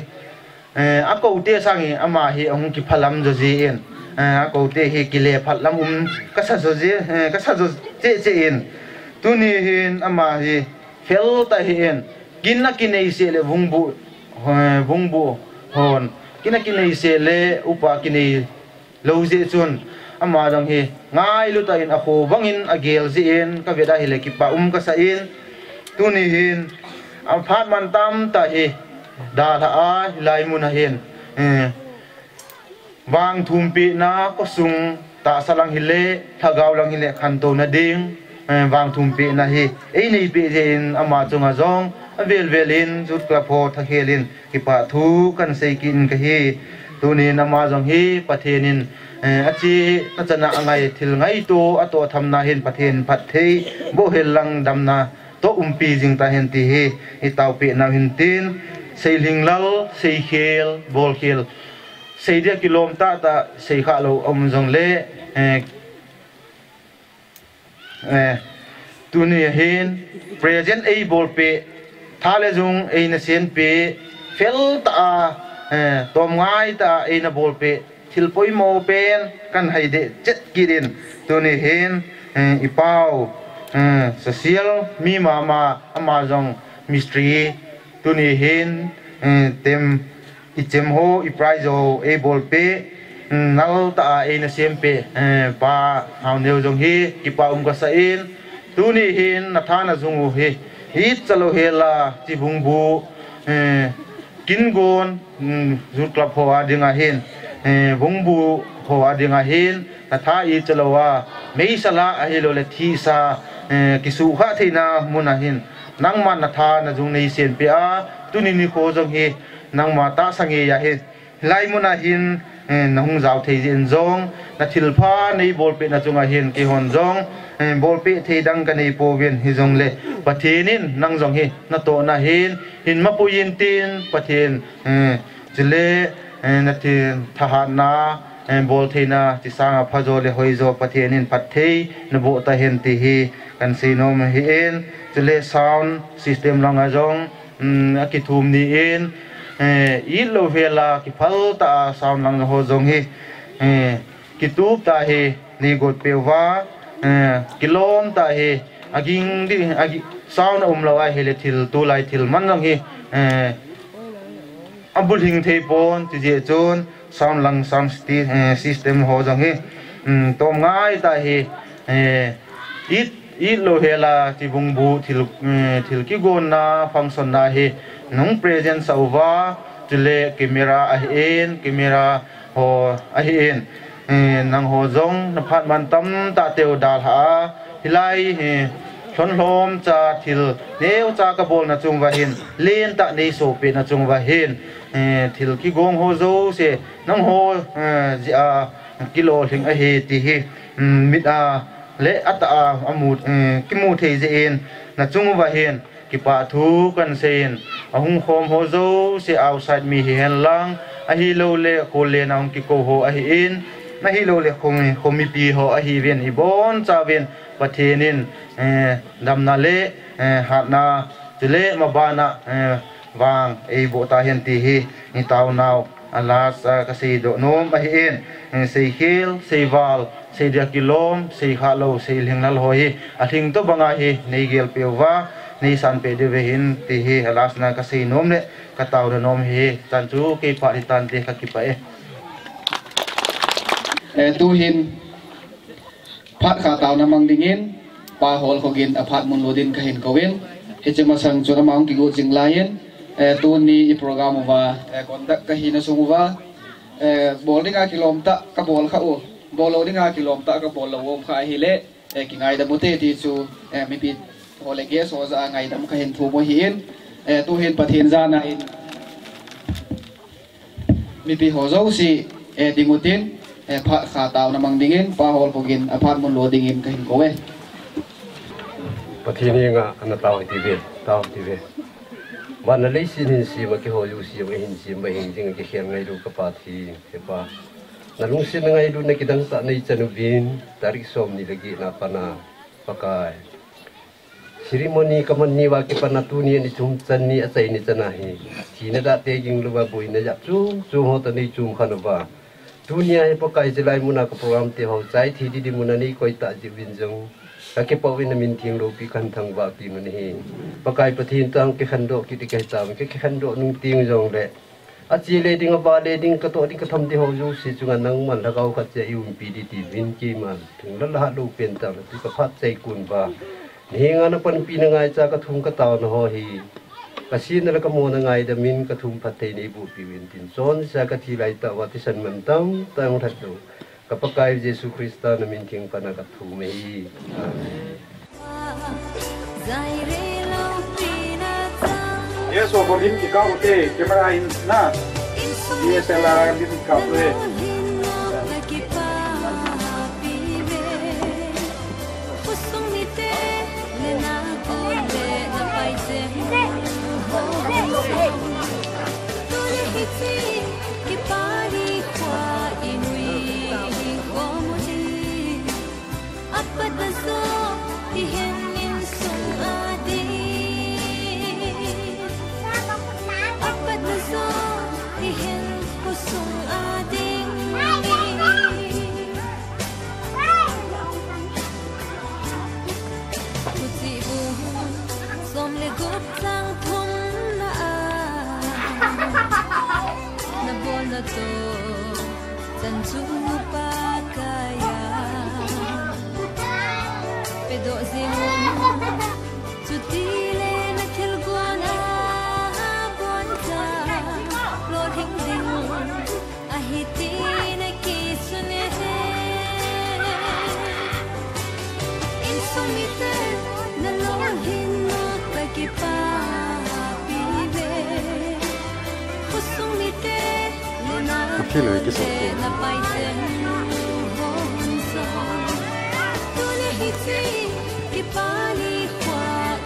Eh, akou te sang hi, ama hi, ahung kiphalam jo jin. Eh, akou te hi, kile phat lam um, kasa jo ji, eh, kasa jo cheh cheh in. Tuni hin, ama hi, fel tah ahin, kin akinei seh le Vungbu, eh, Vungbu hon, kin akinei seh le upa kinei lou jeh chun, ama jong hi ngailu tah in akho bangin agel jeh in kavet ahile kipah um kasa in, tuni hin aphat man tamtah hi dalha a hilai mun ahin, eh, vangthumpehna khosung Tahsa lang hile, Lhagao lang hile khantouna ding, eh, vangthumpehna hi einei peh jeh in ama chunga jong avel vel in Youth Club ho thakhel in kipah thu kahin sei kit in kahi. Tunin ama jong hi Pathen in, eh, ache achana angai thil ngaito atoh thamna hin Pathen phatthei boh hel lang damna toh umpi jing tahen ti hi itaopeh nau hin tin, Seilhinglal, Seikhel, Bolkhel, sei dia kilom tahtah, sei khalou aum jongle, eh, eh, tuni ahin, present eibolpeh, tha le jung eina senpeh, fel tah a, eh, tomngai tah a eina bolpeh, thil poimo pen kahin hai deh chet kit in, tuni hin, eh, ipau, eh, social mi mama, ama jong mistri, tuni hin, eh, tem, ichem ho, iprize ho eibolpeh, mm, nal tah a eina sempeh, eh, Pa Haoneo jong hi kipah um kasa in, tuni hin natha najung u hi, ichalou hel a Chivungbu, eh, kin gon, mm, Youth Club ho a ding ahin, eh, Vungbu ho a ding ahin, natha ichalou a, meisal a ahilou le thisa, eh, kisukha theina mun ahin, nangman natha najung neisenpeh a, tuni nikho jong hi, nangma tahsa ngei ahi. Hilai mun ahin, eh, nahung jao thei jeh in jong, nathilpha neibolpeh na chunga hin, keihon jong, eh, bolpeh thei dang kanei pouvin hijongle, Pathen in nang jong hi, natohna hin, hin mapui in tin, Pathen, eh, chule, eh, nathil thahatna, eh, bol theina, ti sanga phajo le hoijo Pathen in phatthei naboh tahen ti hi kahin seinom ahin, chule sound system langa jong, um, akithum ni in, eh, it lou hela kiphal tah a sound lang ho jong hi, eh, kitup tah hi neigot peh uva, eh, kilom tah hi, aging di, agi-, sound aum lou ahile thil, tulai thil man jong hi, eh, abulhing thei pon, ti jeh chun sound lang, sound sti-, eh, system ho jong hi, um, tom ngai tah hi, eh, it, it lou hela, ti bung bu, thil, eh, thil kigonna, function na hi, nung present sa uva, chule camera ahin, camera ho ahin, eh, nangho jong naphat man tamtah teu dalha a, hilai, eh, lhonlhom cha thil neocha kabol na chung uva hin, lentah neisoh peh na chung uva hin, eh, thil kigong ho jouse, nangho, eh, jeh a kilolhing ahi ti hi, um, mit a le atah a amu, eh, kimu thei jeh in, na chung uva hin, kipah thu kahin seiyin, ahung khom ho jouse outside mi hihen lang, ahilouleh khollen a hung kikou ho ahin, ahilouleh kho, kho mipi ho ahiuvin, ibonchauvin Pathen in, eh, damna le, eh, hatna, chule mabana, eh, vang eiboh tahen ti hi, i taonau a last a kaseidoh nom ahin, eh, seikhel, seival, seidia kilom, seikha lou, seilhinglel ho hi, alhing tobanga hi neigel peh uva, neisan peh diu ahin ti hi a last na kaseinom le kataona nom hi, chan chu kei phat hitante, kakipah e. Eh, tuhin phat kha taona mang dingin, Pa Holkhogin aphat mun lut in kahin kouvin. Hiche masang chun ama hung kigot jing laiyin, eh, tuni i program uva, eh, conduct kahina sung uva, eh, bol dinga kilom tah kabol kha u, bol lou dinga kilom tah kabol lou u um kha ahile, eh, kingaidam ute ti chu, eh, mipi ho le guest ho jah a ngaidam kahin thum u ahin, eh, tuhin Pathen jana in, mipi ho jouse, eh, ding utin, eh, phat kha taona mang dingin, Pa Holkhogin aphat mun lut dingin kahin kou e. Pathen henga ana tao hite ve, tao hite ve. Van le leiset hinsem a keiho jouse jong ahinsem, ahin jing a kikhel ngailu ka Pathen, he Pa. Na lungsetna ngailutna kidang tah neichan uvin, tarik somni le get na pat a, Pakai. Ceremony kaman ni uva kipat a tuni a ni chom chan ni, achai ni chan a hi, thina dahte ging louva boina jat chom chom ho toh neichom khen uva, tuni a hi Pakai, chulai mun a ka program te ho chai thei ding ding mun a neikoi tah jeh uvin jong kakipah uvin, namin theng loupi kahin thangvah kit u ahi. Pakai Pathen, tang kikhendoh kit ding kahi tauvin, kakikhendoh nung teng jongle, ache le ding, avah le ding, katoh ding, katham ding ho jouse chunga nangman lhagao khat cheh a eiumpi ding tiuvin, keiman thunglal hat lou pen tah a tu kaphat chai kon uva, nahenga napanpina ngaicha kathum kataona ho hi, kasetna le kamona ngaidam in, kathum phatthei neiboh piuvin tin, chonse a kathi laitah uva thisan mantam tah a hung lhat lou ka Pakai Jesu Christa namin theng pat a kathum ahi. Amen. Yes, so for him, kikah ute, camera in na. D S L R lim kah ute. Apatna joh ihin insung a ding. Apatna joh ihin khosung a ding. Thuchih bung som le gup chang thum na a, nabolna toh chan chu Pakai a pedoh jing un, chutile na thilgon a boncha lolhing ding ahi ti na kisun e. Insung mite na lolhin u kakipah pi ve. Khosung mite le na, okay, lo, kisa ko, na pai chen hon son. Tuni hiche kipa nikho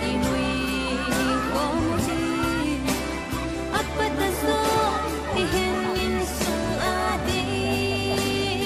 imui khom uve. Apatna joh ihin insung a ding.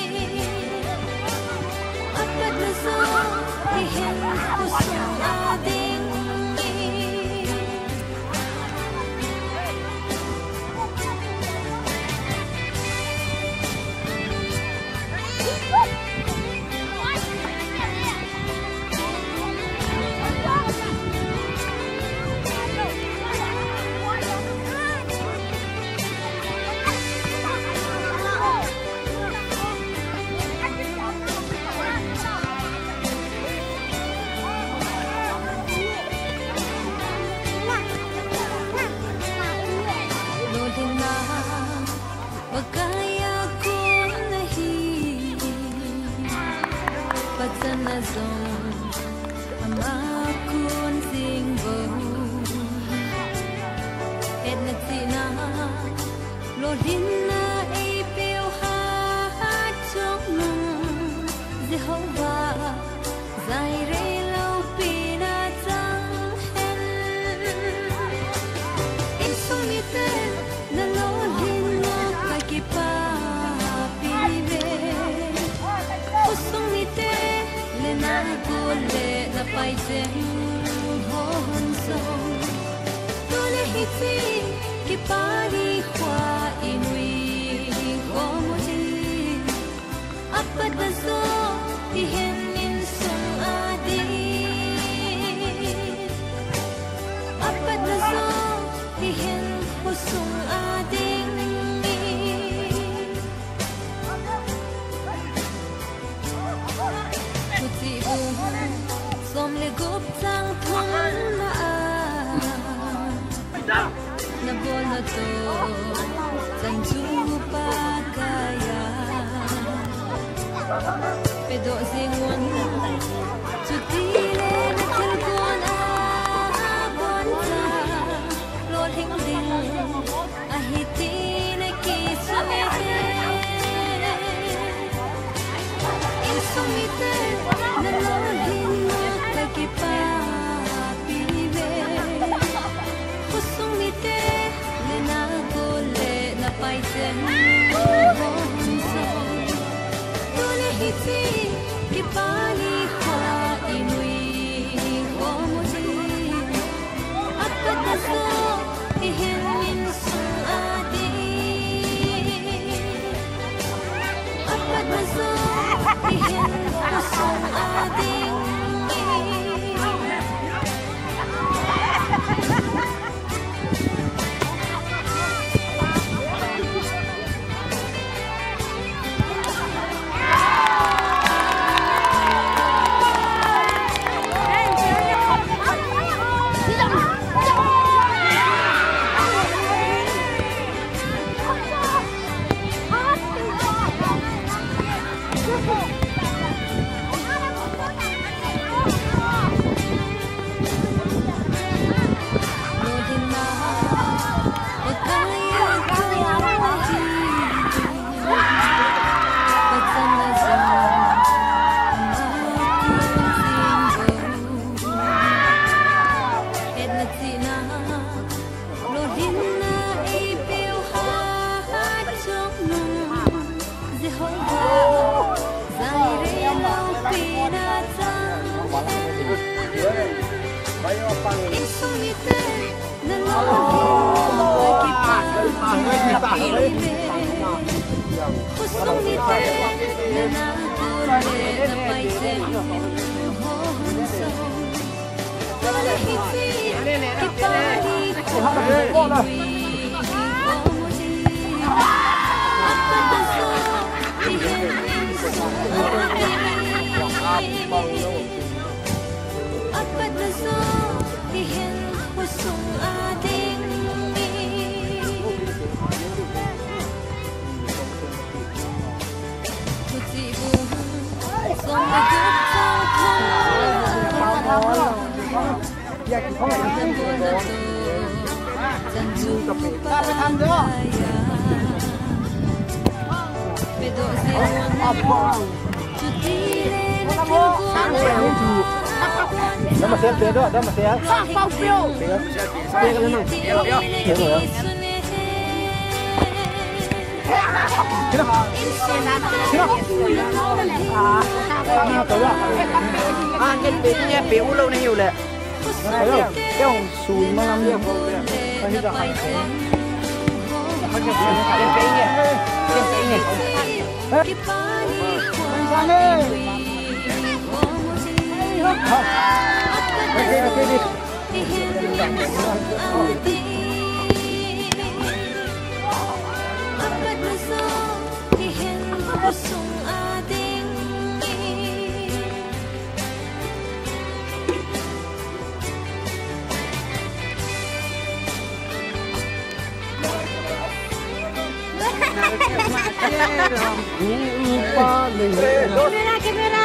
Camera, camera.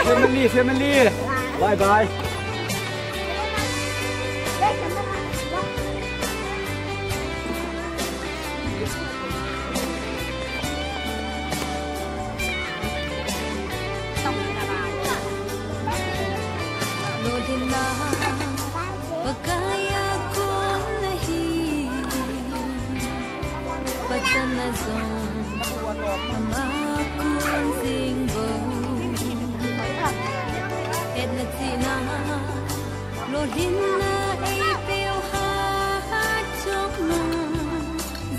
Family, family. Bye bye.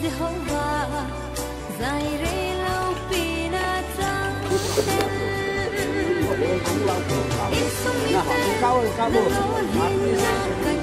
Jehovah, Jireh loupina chang ten. Insung mite, nalolhinna ka